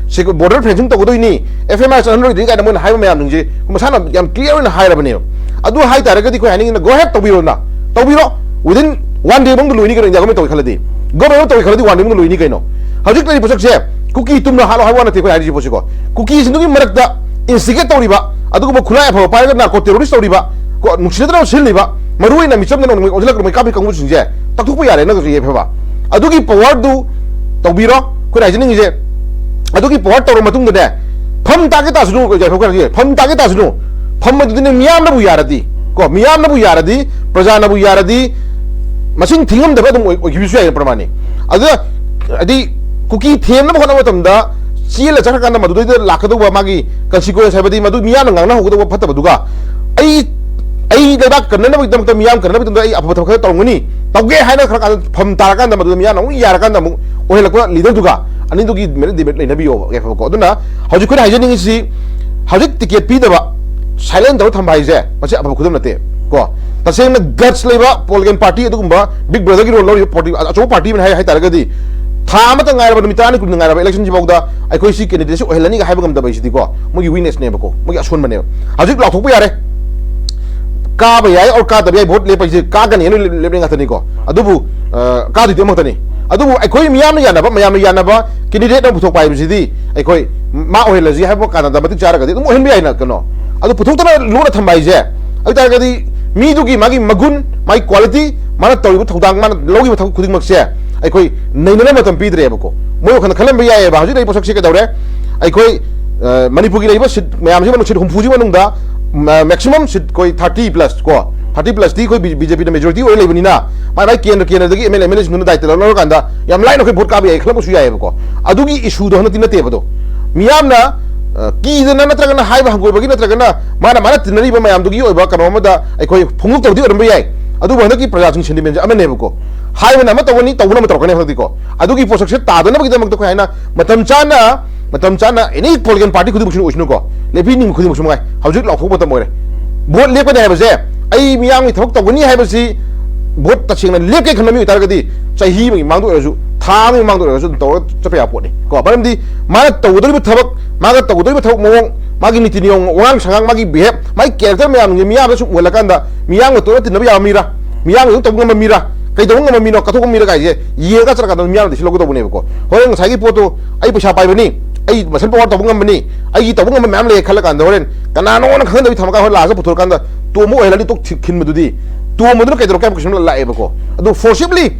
border fencing ꯇꯧꯒꯗꯣꯏꯅꯤ, F M I ꯆꯠꯍꯟꯂꯣꯏꯗꯣꯏꯅꯤ ꯀꯥꯏꯅ ꯃꯣꯏꯅ ꯍꯥꯏꯕ ꯃꯌꯥꯝꯁꯤꯡꯁꯦ ꯃꯁꯥꯅ ꯌꯥꯝ clear ꯑꯣꯏꯅ ꯍꯥꯏꯔꯕꯅꯦꯕ꯫ ꯑꯗꯨ ꯍꯥꯏꯇꯥꯔꯒꯗꯤ ꯑꯩꯈꯣꯏ ꯍꯥꯏꯅꯤꯡꯉꯤꯅ go ahead ꯇꯧꯕꯤꯔꯣꯅ, ꯇꯧꯕꯤꯔꯣ꯫ Within one day ꯃꯅꯨꯡꯗ ꯂꯣꯏꯅꯤ ꯀꯩꯅꯣ India government ꯇꯧꯒꯦ ꯈꯜꯂꯗꯤ꯫ Government ꯇꯧꯒꯦ ꯈꯜꯂꯗꯤ one day ꯃꯅꯨꯡꯗ ꯂꯣꯏꯅꯤ ꯀꯩꯅꯣ꯫ ꯍꯧꯖꯤꯛ ꯂꯩꯔꯤꯕ ꯄꯣꯠꯁꯛꯁꯦ ꯀꯨꯀꯤ ꯇꯨꯝꯅ ꯍꯥꯠꯂꯣ ꯍꯥꯏꯕ ꯋꯥ ꯅꯠꯇꯦ ꯑꯩꯈꯣꯏ ꯍꯥꯏꯔꯤꯁꯤ ꯄꯣꯠꯁꯤꯀꯣ꯫ ꯀꯨꯀꯤꯁꯤꯡꯗꯨꯒꯤ ꯃꯔꯛꯇ instigate ꯇꯧꯔꯤꯕ, ꯑꯗꯨꯒꯨꯝꯕ ꯈꯨꯠꯂꯥꯏ ꯑꯐꯕ ꯄꯥꯏꯔꯒ narco terrorist ꯇꯧꯔꯤꯕ, ꯀꯣ, ꯅꯨꯡꯁꯤꯅꯗꯅ ꯁꯤꯜꯂꯤꯕ, ꯃꯔꯨ ꯑꯣꯏꯅ ꯃꯤꯆꯝꯗ ꯅꯣꯡꯃꯩ ꯑꯣꯟꯁꯤꯜꯂꯛꯄ ꯃꯩꯀꯥꯞꯄꯤ ꯀꯥꯡꯕꯨꯁꯤꯡꯁꯦ ꯇꯛꯊꯣꯛꯄ ꯌꯥꯔꯦ ꯅꯪ ꯌꯥꯏꯐꯕ꯫ ꯑꯗꯨꯒꯤ power ꯗꯨ ꯇꯧꯕꯤꯔꯣ꯫ ꯑꯩꯈꯣꯏꯅ ꯍꯥꯏꯖꯅꯤꯡꯉꯤꯁꯦ, ꯑꯗꯨꯒꯤ power ꯇꯧꯔ ꯃꯇꯨꯡꯗꯅꯦ, ꯐꯝ ꯇꯥꯒꯦ ꯇꯥꯁꯅꯨ, ꯌꯥꯏꯐꯕ ꯈꯔ ꯐꯝ ꯇꯥꯒꯦ ꯇꯥꯁꯅꯨ꯫ ꯐꯝ ꯑꯗꯨꯗꯤꯅꯦ ꯃꯤꯌꯥꯝꯅꯕꯨ ꯌꯥꯔꯗꯤ, ꯀꯣ, ꯃꯤꯌꯥꯝꯅꯕꯨ ꯌꯥꯔꯗꯤ, ꯄ꯭ꯔꯖꯥꯅꯕꯨ ꯌꯥꯔꯗꯤ, ꯃꯁꯤꯡ ꯊꯤꯉꯝꯗꯕ ꯑꯗꯨꯝ ꯑꯣꯏ-, ꯑꯣꯏꯈꯤꯕꯁꯨ ꯌꯥꯏ ꯄ꯭ꯔꯃꯥꯟꯅꯤ꯫ ꯑꯗꯨꯗ ꯍꯥꯏꯗꯤ ꯀꯨꯀꯤ ꯊꯦꯝꯅꯕ ꯍꯣꯠꯅꯕ ꯃꯇꯝꯗ ꯆꯦꯜꯂ ꯆꯠꯈ꯭ꯔꯀꯥꯟꯗ ꯃꯗꯨꯗꯩꯗ ꯂꯥꯛꯀꯗꯧꯕ ꯃꯥꯒꯤ consequence ꯍꯥꯏꯕꯗꯤ ꯃꯗꯨ ꯃꯤꯌꯥꯝꯅ ꯉꯥꯡꯅꯍꯧꯒꯗꯧꯕ ꯐꯠꯇꯕꯗꯨꯒ ꯑꯩ, ꯑꯩ ꯂꯩꯕꯥꯛ ꯀꯟꯅꯅꯕꯒꯤꯗꯃꯛꯇ, ꯃꯤꯌꯥꯝ ꯀꯟꯅꯅꯕꯒꯤꯗꯃꯛꯇ ꯑꯩ ꯑꯐꯕ ꯊꯕꯛ ꯈꯔ ꯇꯧꯔꯝꯒꯅꯤ, ꯇꯧꯒꯦ ꯍꯥꯏꯅ ꯈꯔ ꯀꯥꯟꯗ ꯐꯝ ꯇꯥꯔꯀꯥꯟꯗ ꯃꯗꯨꯗ ꯃꯤꯌꯥꯝꯅ ꯑꯃꯨꯛ ꯌꯥꯔꯀꯥꯟꯗ ꯑꯃꯨꯛ ꯑꯣꯏꯍꯜꯂꯛꯄ leader ꯗꯨꯒ ꯑꯅꯤꯗꯨꯒꯤ merit demerit ꯂꯩꯅꯕꯤꯌꯣꯕ ꯌꯥꯏꯐꯕꯀꯣ꯫ ꯑꯗꯨꯅ ꯍꯧꯖꯤꯛ ꯑꯩꯈꯣꯏꯅ ꯍꯥꯏꯖꯅꯤꯡꯉꯤꯁꯤ, ꯍꯧꯖꯤꯛ ticket ꯄꯤꯗꯕ, silent ꯇꯧꯔ ꯊꯝꯕ ꯍꯥꯏꯁꯦ ꯃꯁꯤ ꯑꯐꯕ ꯈꯨꯗꯝ ꯅꯠꯇꯦ ꯀꯣ꯫ ꯇꯁꯦꯡꯅ guts ꯂꯩꯕ political party ꯑꯗꯨꯒꯨꯝꯕ Big Brother ꯒꯤ role ꯂꯧꯔꯤꯕ party, ꯑꯆꯧꯕ party ꯑꯃꯅ ꯍꯥꯏ ꯍꯥꯏꯇꯥꯔꯒꯗꯤ, ꯊꯥ ꯑꯃꯇ ꯉꯥꯏꯔꯕ, ꯅꯨꯃꯤꯠ ꯇꯔꯥꯅꯤ ꯀꯨꯟꯅꯤ ꯉꯥꯏꯔꯕ election ꯁꯤꯐꯥꯎꯗ ꯑꯩꯈꯣꯏ ꯁꯤ candidate ꯁꯤ ꯑꯣꯏꯍꯜꯂꯅꯤꯒ ꯍꯥꯏꯕ ꯉꯝꯗꯕ ꯍꯥꯏꯁꯤꯗꯤꯀꯣ, ꯃꯣꯏꯒꯤ weakness ꯅꯦꯕꯀꯣ, ꯃꯣꯏꯒꯤ ꯑꯁꯣꯟꯕꯅꯦꯕ꯫ ꯍꯧꯖꯤꯛ ꯂꯥꯎꯊꯣꯛꯄ ꯌꯥꯔꯦ, ꯀꯥꯕ ꯌꯥꯏ or ꯀꯥꯗꯕ ꯌꯥꯏ, vote ꯂꯦꯞꯄ ꯍꯥꯏꯁꯤ ꯀꯥꯒꯅꯤ ꯍꯥꯏꯅ ꯂꯦꯞꯅꯩ ꯉꯥꯛꯇꯅꯤꯀꯣ꯫ ꯑꯗꯨꯕꯨ, ꯑ, ꯀꯥꯗꯣꯏꯗꯤ ꯑꯃꯈꯛꯇꯅꯤ꯫ ꯑꯗꯨꯕꯨ ꯑꯩꯈꯣꯏ ꯃꯤꯌꯥꯝꯅ ꯌꯥꯅꯕ, ꯃꯌꯥꯝꯅ ꯌꯥꯅꯕ candidate ꯑꯃ ꯄꯨꯊꯣꯛꯄ ꯍꯥꯏꯕꯁꯤꯗꯤ ꯑꯩꯈꯣꯏ ꯃꯥ ꯑꯣꯏꯍꯜꯂꯁꯤ ꯍꯥꯏꯕ ꯀꯥꯟꯗ ꯃꯇꯤꯛ ꯆꯥꯔꯒꯗꯤ ꯑꯗꯨꯝ ꯑꯣꯏꯍꯟꯕ ꯌꯥꯏꯅ ꯀꯩꯅꯣ꯫ ꯑꯗꯨ ꯄꯨꯊꯣꯛꯇꯅ ꯂꯣꯟꯅ ꯊꯝꯕ ꯍꯥꯏꯁꯦ, ꯑꯗꯨ ꯇꯥꯔꯒꯗꯤ ꯃꯤꯗꯨꯒꯤ ꯃꯥꯒꯤ ꯃꯒꯨꯟ, ꯃꯥꯒꯤ quality, ꯃꯥꯅ ꯇꯧꯔꯤꯕ ꯊꯧꯗꯥꯡ, ꯃꯥꯅ ꯂꯧꯔꯤꯕ ꯊꯕꯛ ꯈꯨꯗꯤꯡꯃꯛꯁꯦ ꯑꯩꯈꯣꯏ ꯅꯩꯅꯅꯕ ꯃꯇꯝ ꯄꯤꯗ꯭ꯔꯦꯕꯀꯣ꯫ ꯃꯣꯏ ꯋꯥꯈꯜꯗ ꯈꯜꯂꯝꯕ ꯌꯥꯏꯑꯕ꯫ ꯍꯧꯖꯤꯛ ꯂꯩꯔꯤꯕ ꯄꯣꯠꯁꯛꯁꯦ ꯀꯩꯗꯧꯔꯦ? ꯑꯩꯈꯣꯏ, ꯑ, ꯃꯅꯤꯄꯨꯔꯒꯤ ꯂꯩꯔꯤꯕ seat ꯃꯌꯥꯝꯁꯤ ꯃꯅꯨꯡ, seat ꯍꯨꯝꯐꯨꯁꯤ ꯃꯅꯨꯡꯗ, ꯃ-, maximum seat ꯑꯩꯈꯣꯏ thirty plus ꯀꯣ, thirty plus ꯇꯤ ꯑꯩꯈꯣꯏ ꯕꯤ-, BJP ꯅ majority ꯑꯣꯏ ꯂꯩꯕꯅꯤꯅ, ꯃꯥꯏ ꯃꯥꯏ ꯀꯦꯟꯗ꯭ꯔ ꯀꯦꯟꯗ꯭ꯔꯗꯒꯤ MLA, MLA ꯁꯤꯡꯗꯨꯅ ꯗꯥꯏꯇ ꯂꯧꯔꯀꯥꯟꯗ ꯌꯥꯝ ꯂꯥꯏꯅ ꯑꯩꯈꯣꯏ vote ꯀꯥꯕ ꯌꯥꯏ ꯈꯜꯂꯛꯄꯁꯨ ꯌꯥꯏꯑꯕꯀꯣ꯫ ꯑꯗꯨꯒꯤ issue ꯗꯣ ꯍꯟꯗꯛꯇꯤ ꯅꯠꯇꯦꯕ ꯑꯗꯣ꯫ ꯃꯤꯌꯥꯝꯅ, ꯑ, ꯀꯤꯗꯅ ꯅꯠꯇ꯭ꯔꯒꯅ ꯍꯥꯏꯕ ꯍꯪꯒꯣꯏꯕꯒꯤ ꯅꯠꯇ꯭ꯔꯒꯅ ꯃꯥꯅ, ꯃꯥꯅ ꯇꯤꯟꯅꯔꯤꯕ ꯃꯌꯥꯝꯗꯨꯒꯤ ꯑꯣꯏꯕ ꯀꯩꯅꯣ ꯑꯃꯗ ꯑꯩꯈꯣꯏ ꯐꯣꯡꯗꯣꯛꯇꯕꯗꯤ ꯑꯣꯏꯔꯝꯕ ꯌꯥꯏ꯫ ꯑꯗꯨꯕꯨ ꯍꯟꯗꯛꯀꯤ ꯄ꯭ꯔꯖꯥꯁꯤꯡ sentiment ꯁꯦ ꯑꯃꯅꯦꯕꯀꯣ꯫ ꯍꯥꯏꯕꯅ ꯑꯃ ꯇꯧꯒꯅꯤ, ꯇꯧꯕꯅ ꯑꯃ ꯇꯧꯔꯛꯀꯅꯤ ꯍꯟꯗꯛꯇꯤꯀꯣ꯫ ꯑꯗꯨꯒꯤ ꯄꯣꯠꯁꯛꯁꯦ ꯇꯥꯗꯅꯕꯒꯤꯗꯃꯛꯇ ꯑꯩꯈꯣꯏ ꯍꯥꯏꯅ ꯃꯇꯝ ꯆꯥꯅ, ꯃꯇꯝ ꯆꯥꯅ any political party ꯈꯨꯗꯤꯡꯃꯛꯁꯤꯅ ꯑꯣꯏꯁꯅꯨꯀꯣ, ꯂꯦꯞꯄꯤꯅꯤꯡꯕ ꯈꯨꯗꯤꯡꯃꯛꯁꯨ ꯃꯉꯥꯏ, ꯍꯧꯖꯤꯛ ꯂꯥꯎꯊꯣꯛꯄ ꯃꯇꯝ ꯑꯣꯏꯔꯦ꯫ Vote ꯂꯦꯞꯀꯅꯤ ꯍꯥꯏꯕꯁꯦ ꯑꯩ ꯃꯤꯌꯥꯝꯒꯤ ꯊꯕꯛ ꯇꯧꯒꯅꯤ ꯍꯥꯏꯕꯁꯤ ꯚꯣꯠ ꯇꯁꯦꯡꯅ ꯂꯦꯞꯀꯦ ꯈꯟꯕ ꯃꯤ ꯑꯣꯏꯇꯥꯔꯒꯗꯤ ꯆꯍꯤ ꯑꯃꯒꯤ ꯃꯃꯥꯡꯗ ꯑꯣꯏꯔꯁꯨ, ꯊꯥ ꯑꯃꯒꯤ ꯃꯃꯥꯡꯗ ꯑꯣꯏꯔꯁꯨ ꯑꯗꯨꯝ ꯇꯧꯔꯒ ꯆꯠꯄ ꯌꯥꯕ ꯄꯣꯠꯅꯤ ꯀꯣ꯫ ꯃꯔꯝꯗꯤ ꯃꯥꯅ ꯇꯧꯒꯗꯧꯔꯤꯕ ꯊꯕꯛ, ꯃꯥꯒ ꯇꯧꯒꯗꯧꯔꯤꯕ ꯊꯕꯛ ꯃꯑꯣꯡ, ꯃꯥꯒꯤ ꯅꯤꯇꯤ ꯅꯤꯌꯣꯝ, ꯋꯥꯉꯥꯡ ꯁꯉꯥꯡ, ꯃꯥꯒꯤ ꯕꯤꯍꯦꯞ, ꯃꯥꯒꯤ ꯀꯦꯔꯦꯛꯇꯔ ꯃꯌꯥꯝꯁꯦ ꯃꯤꯌꯥꯝꯗ ꯁꯨꯝ ꯎꯍꯜꯂꯀꯥꯟꯗ ꯃꯤꯌꯥꯝꯒ ꯇꯣꯠꯅ ꯇꯤꯟꯅꯕ ꯌꯥꯕ ꯃꯤꯔꯥ, ꯃꯤꯌꯥꯝꯒ ꯑꯗꯨꯝ ꯇꯧꯕ ꯉꯝꯕ ꯃꯤꯔꯥ, ꯀꯩꯗꯧꯕ ꯉꯝꯕ ꯃꯤꯅꯣ, ꯀꯠꯊꯣꯛꯄ ꯃꯤꯔꯥ ꯀꯥꯏꯁꯦ ꯌꯦꯡꯉꯒ ꯆꯠꯂꯀꯥꯟꯗ ꯃꯤꯌꯥꯝꯅ decision ꯂꯧꯒꯗꯧꯕꯅꯦꯕꯀꯣ꯫ ꯍꯣꯔꯦꯟ ꯉꯁꯥꯏꯒꯤ ꯄꯣꯠꯇꯣ ꯑꯩ ꯄꯩꯁꯥ ꯄꯥꯏꯕꯅꯤ, ꯑꯩ muscle power ꯇꯧꯕ ꯉꯝꯕꯅꯤ, ꯑꯩꯒꯤ ꯇꯧꯕ ꯉꯝꯕ ꯃꯌꯥꯝ ꯂꯩ ꯈꯜꯂ ꯀꯥꯟꯗ ꯍꯣꯔꯦꯟ ꯀꯅꯥꯅꯣꯅ ꯈꯪꯍꯟꯗꯕꯤ ꯊꯝꯃꯀꯥꯟꯗ ꯍꯣꯔꯦꯟ ꯂꯥꯁꯇ ꯄꯨꯊꯣꯔꯀꯥꯟꯗ ꯇꯣꯝꯕ ꯑꯣꯏꯍꯜꯂꯗꯤ ꯇꯣꯛ ꯊꯤ-, ꯈꯤꯟꯕꯗꯨꯗꯤ ꯇꯣꯝꯕꯗꯨꯅ ꯀꯩꯗꯧꯔꯛꯀꯦ ꯍꯥꯏꯕ question ꯑꯃ ꯂꯥꯛꯑꯦꯕꯀꯣ꯫ ꯑꯗꯨ forcibly,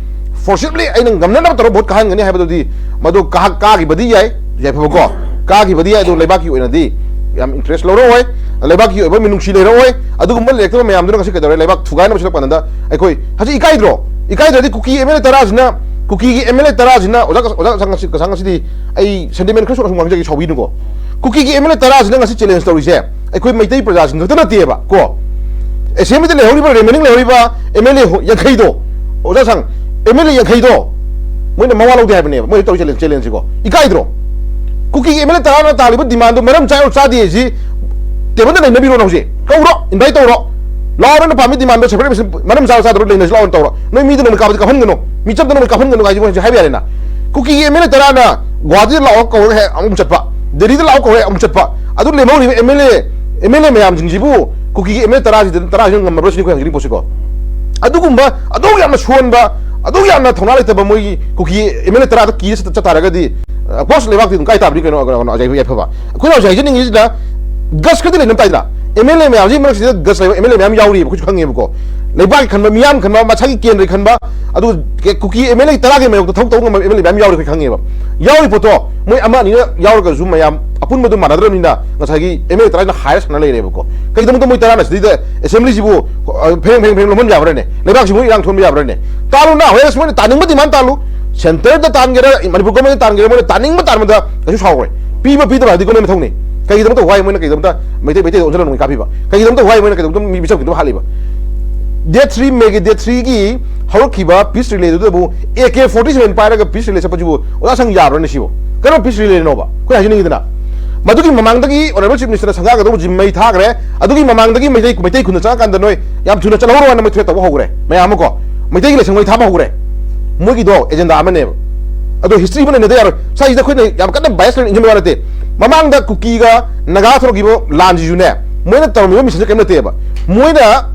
forcibly ꯑꯩꯅ ꯉꯝꯅꯅꯕ ꯇꯧꯔꯒ ꯚꯣꯠ ꯀꯥꯍꯟꯒꯅꯤ ꯍꯥꯏꯕꯗꯨꯗꯤ ꯃꯗꯨ ꯀꯥ-, ꯀꯥꯈꯤꯕꯗꯤ ꯌꯥꯏ, ꯌꯥꯏꯐꯕꯀꯣ, ꯀꯥꯈꯤꯕꯗꯤ ꯌꯥꯏ꯫ ꯑꯗꯨ ꯂꯩꯕꯥꯛꯀꯤ ꯑꯣꯏꯅꯗꯤ ꯌꯥꯝ interest ꯂꯧꯔꯛꯑꯣꯏ, ꯂꯩꯕꯥꯛꯀꯤ ꯑꯣꯏꯕ ꯃꯤꯅꯨꯡꯁꯤ ꯂꯩꯔꯛꯑꯣꯏ꯫ ꯑꯗꯨꯒꯨꯝꯕ ꯂꯩꯔꯛꯇꯕ ꯃꯌꯥꯝꯗꯨꯅ ꯉꯁꯤ ꯀꯩꯗꯧꯔꯦ? ꯂꯩꯕꯥꯛ ꯊꯨꯒꯥꯏꯅꯕ ꯁꯤꯜꯂꯛꯄ ꯀꯥꯟꯗ ꯑꯩꯈꯣꯏ ꯍꯧꯖꯤꯛ ꯏꯀꯥꯏꯗ꯭ꯔꯣ? ꯏꯀꯥꯏꯗ꯭ꯔꯗꯤ ꯀꯨꯀꯤ MLA ꯇꯔꯥꯁꯤꯅ, ꯀꯨꯀꯤꯒꯤ MLA ꯇꯔꯥꯁꯤꯅ, ꯑꯣꯖꯥ, ꯑꯣꯖꯥ ꯉꯁꯤ, ꯉꯁꯤ, ꯉꯁꯤꯗꯤ ꯑꯩ sentiment ꯈꯔ ꯁꯣꯛꯅ ꯁꯨꯝ ꯉꯥꯡꯖꯒꯦ, ꯁꯥꯎꯕꯤꯅꯨꯀꯣ꯫ ꯀꯨꯀꯤꯒꯤ MLA ꯇꯔꯥꯁꯤꯅ ꯉꯁꯤ challenge ꯇꯧꯔꯤꯁꯦ ꯑꯩꯈꯣꯏ ꯃꯩꯇꯩ ꯄ꯭ꯔꯖꯥꯁꯤꯡ ꯈꯛꯇ ꯅꯠꯇꯦꯕ ꯀꯣ꯫ Assembly ꯗ ꯂꯩꯍꯧꯔꯤꯕ, remaining ꯂꯩꯍꯧꯔꯤꯕ MLA ꯍꯨ-, ꯌꯥꯡꯈꯩꯗꯣ, ꯑꯣꯖꯥ ꯁꯪ, MLA ꯌꯥꯡꯈꯩꯗꯣ ꯃꯣꯏꯅ ꯃꯋꯥ ꯂꯧꯗꯦ ꯍꯥꯏꯕꯅꯦꯕ, ꯃꯣꯏ ꯇꯧꯔꯤ challenge, challenge ꯁꯤꯀꯣ꯫ ꯏꯀꯥꯏꯗ꯭ꯔꯣ? ꯀꯨꯀꯤꯒꯤ MLA ꯇꯔꯥꯅ ꯇꯥꯜꯂꯤꯕ demand ꯗꯣ ꯃꯔꯝ ꯆꯥꯏꯔꯣ ꯆꯥꯗꯦ ꯁꯤ table ꯗ ꯅꯩꯅꯕꯤꯔꯣ ꯍꯧꯖꯤꯛ꯫ ꯀꯧꯔꯣ, invite ꯇꯧꯔꯣ꯫ ꯂꯥꯛꯑꯣ, ꯅꯪꯅ ꯄꯥꯝꯃꯤ demand ꯗꯣ separate mission ꯃꯔꯝ ꯆꯥꯕ ꯆꯥꯗꯕ ꯂꯩꯅꯁꯤ ꯂꯥꯛꯑꯣ ꯇꯧꯔꯣ꯫ ꯅꯣꯏ ꯃꯤꯗꯨ ꯅꯣꯡꯃꯩ ꯀꯥꯞꯄꯗꯤ ꯀꯥꯞꯍꯟꯒꯅꯨ, ꯃꯤꯆꯝꯗ ꯅꯣꯡꯃꯩ ꯀꯥꯞꯍꯟꯒꯅꯨ ꯍꯥꯏꯁꯤ ꯃꯣꯏ ꯍꯧꯖꯤꯛ ꯍꯥꯏꯕ ꯌꯥꯔꯦꯅ꯫ ꯀꯨꯀꯤꯒꯤ MLA ꯇꯔꯥꯅ ꯒꯨꯋꯥꯍꯥꯇꯤꯗ ꯂꯥꯛꯑꯣ ꯀꯧꯔꯒ ꯍꯦꯛ ꯑꯃꯨꯛ ꯆꯠꯄ, ꯗꯦꯜꯂꯤꯗ ꯂꯥꯛꯑꯣ ꯀꯧꯔꯒ ꯍꯦꯛ ꯑꯃꯨꯛ ꯆꯠꯄ, ꯑꯗꯨ ꯂꯦꯝꯍꯧꯔꯤꯕ MLA, MLA ꯃꯌꯥꯝꯁꯤꯡꯁꯤꯕꯨ ꯀꯨꯀꯤꯒꯤ MLA ꯇꯔꯥꯁꯤꯗ, ꯇꯔꯥꯁꯤꯅ ꯉꯝꯃꯕ꯭ꯔꯥ ꯁꯤꯅꯤ ꯑꯩꯈꯣꯏ ꯍꯪꯖꯅꯤꯡꯉꯤ ꯄꯣꯠꯁꯤꯀꯣ꯫ ꯑꯗꯨꯒꯨꯝꯕ, ꯑꯗꯨꯛ ꯌꯥꯝꯅ ꯁꯣꯟꯕ, ꯑꯗꯨꯛ ꯌꯥꯝꯅ ꯊꯧꯅꯥ ꯂꯩꯇꯕ ꯃꯣꯏꯒꯤ ꯀꯨꯀꯤ MLA ꯇꯔꯥꯗ ꯀꯤꯔ ꯆꯠ-, ꯆꯠ ꯇꯥꯔꯒꯗꯤ, of course, ꯂꯩꯕꯥꯛꯇꯤ ꯑꯗꯨꯝ ꯀꯥꯏ ꯇꯥꯕꯅꯤ ꯀꯩꯅꯣ, ꯀꯩꯅꯣ, ꯀꯩꯅꯣ, ꯑꯖꯩ ꯌꯥꯏꯐꯕ꯫ ꯑꯩꯈꯣꯏꯅ ꯍꯧꯖꯤꯛ ꯍꯥꯏꯖꯅꯤꯡꯉꯤꯁꯤꯅ guts ꯈꯔꯗꯤ ꯂꯩꯅꯕ ꯇꯥꯏꯗꯅ꯫ MLA ꯃꯌꯥꯝꯁꯤ ꯃꯔꯛꯁꯤꯗ guts ꯂꯩꯕ MLA ꯃꯌꯥꯝ ꯌꯥꯎꯔꯤꯕ ꯑꯩꯈꯣꯏꯁꯨ ꯈꯪꯉꯦꯕꯀꯣ꯫ ꯂꯩꯕꯥꯛꯀꯤ ꯈꯟꯕ, ꯃꯤꯌꯥꯝ ꯈꯟꯕ, ꯃꯁꯥꯒꯤ ꯀꯦꯟꯗ꯭ꯔꯒꯤ ꯈꯟꯕ, ꯑꯗꯨꯒ ꯀꯦ-, ꯀꯨꯀꯤ MLA ꯇꯔꯥꯒꯤ ꯃꯥꯌꯣꯛꯇ ꯊꯕꯛ ꯇꯧꯕ ꯉꯝꯕ MLA ꯃꯌꯥꯝ ꯌꯥꯎꯔꯤ ꯑꯩꯈꯣꯏ ꯈꯪꯉꯦꯕ꯫ ꯌꯥꯎꯔꯤ ꯄꯣꯠꯇꯣ ꯃꯣꯏ ꯑꯃ ꯑꯅꯤꯅ ꯌꯥꯎꯔꯒꯁꯨ ꯃꯌꯥꯝ ꯑꯄꯨꯟꯕꯗꯣ ꯃꯥꯟꯅꯗ꯭ꯔꯕꯅꯤꯅ ꯉꯁꯥꯏꯒꯤ MLA ꯇꯔꯥꯁꯤꯅ ꯍꯥꯏꯔ ꯁꯥꯟꯅ ꯂꯩꯔꯦꯕꯀꯣ꯫ ꯀꯩꯒꯤꯗꯃꯛꯇ ꯃꯣꯏ ꯇꯔꯥꯅ ꯁꯤꯗꯩꯗ assembly ꯁꯤꯕꯨ, ꯑ, ꯐꯦꯡ ꯐꯦꯡ ꯐꯦꯡ ꯂꯣꯟꯍꯟ ꯌꯥꯕ꯭ꯔꯅꯦ? ꯂꯩꯕꯥꯛꯁꯤ ꯃꯣꯏ ꯏꯔꯥꯡ ꯊꯣꯟꯕ ꯌꯥꯕ꯭ꯔꯅꯦ? ꯇꯥꯜꯂꯨꯅ, ꯍꯣꯏ, ꯑꯁ, ꯃꯣꯏꯅ ꯇꯥꯅꯤꯡꯕ demand ꯇꯥꯜꯂꯨ꯫ Centre ꯗ ꯇꯥꯟꯒꯦꯔꯥ, ꯃꯅꯤꯄꯨꯔ government ꯇꯥꯟꯒꯦꯔꯥ, ꯃꯣꯏꯅ ꯇꯥꯅꯤꯡꯕ ꯇꯥꯟꯕꯗ ꯀꯩꯁꯨ ꯁꯥꯎꯔꯣꯏ꯫ ꯄꯤꯕ ꯄꯤꯗꯕ ꯍꯥꯏꯗꯤ government ꯃꯊꯧꯅꯤ꯫ ꯀꯩꯒꯤꯗꯃꯛꯇ why ꯃꯣꯏꯅ ꯀꯩꯒꯤꯗꯃꯛꯇ ꯃꯩꯇꯩ, ꯃꯩꯇꯩꯗ ꯑꯣꯟꯁꯤꯜꯂ ꯅꯣꯡꯃꯩ ꯀꯥꯞꯄꯤꯕ? ꯀꯩꯒꯤꯗꯃꯛꯇ why ꯃꯣꯏꯅ ꯀꯩꯗꯃꯛꯇ ꯃꯤ ꯃꯤꯆꯝ ꯀꯩꯗꯃꯛ ꯍꯥꯠꯂꯤꯕ? Date three, May ꯒꯤ date three ꯒꯤ ꯍꯧꯔꯛꯈꯤꯕ peace rally ꯗꯨꯗꯕꯨ AK forty seven ꯄꯥꯏꯔꯒ peace rally ꯆꯠꯄꯁꯤꯕꯨ ꯑꯣꯖꯥ ꯁꯪ ꯌꯥꯕ꯭ꯔꯅꯦ ꯁꯤꯕꯨ? ꯀꯔꯝꯕ peace rally ꯅꯣꯕ? ꯑꯩꯈꯣꯏ ꯍꯥꯏꯖꯅꯤꯡꯉꯤꯗꯅ꯫ ꯃꯗꯨꯒꯤ ꯃꯃꯥꯡꯗꯒꯤ Honourable Chief Minister ꯅ ꯁꯪꯒꯥꯒꯗꯧꯕꯁꯤ ꯃꯩ ꯊꯥꯈ꯭ꯔꯦ꯫ ꯑꯗꯨꯒꯤ ꯃꯃꯥꯡꯗꯒꯤ ꯃꯩꯇꯩ, ꯃꯩꯇꯩ ꯈꯨꯟꯗ ꯆꯪꯉꯀꯥꯟꯗ ꯅꯣꯏ ꯌꯥꯝ ꯊꯨꯅ ꯆꯠꯍꯧꯔꯣ ꯍꯥꯏꯅ ꯃꯣꯏ threat ꯇꯧꯕ ꯍꯧꯈ꯭ꯔꯦ꯫ ꯃꯌꯥꯝ ꯑꯃ ꯀꯣ, ꯃꯩꯇꯩꯒꯤ ꯂꯥꯏꯁꯪ ꯃꯩ ꯊꯥꯕ ꯍꯧꯈ꯭ꯔꯦ꯫ ꯃꯣꯏꯒꯤꯗꯣ agenda ꯑꯃꯅꯦꯕ꯫ ꯑꯗꯣ history ꯕꯨ ꯅꯩꯅꯗ ꯌꯥꯔꯣꯏ꯫ ꯁ꯭ꯋꯥꯏꯁꯤꯗ ꯑꯩꯈꯣꯏꯅ ꯌꯥꯝ ꯀꯟꯅ bias ꯂꯩꯅ ꯏꯟꯖꯤꯟꯕ ꯋꯥ ꯅꯠꯇꯦ꯫ ꯃꯃꯥꯡꯗ ꯀꯨꯀꯤꯒ ꯅꯥꯒꯥ ꯊꯣꯛꯂꯛꯈꯤꯕ ꯂꯥꯟꯁꯤꯁꯨꯅꯦ, ꯃꯣꯏꯅ ꯇꯧꯔꯝꯃꯤꯕ mission ꯁꯦ ꯀꯔꯤꯝ ꯅꯠꯇꯦꯕ꯫ ꯃꯣꯏꯅ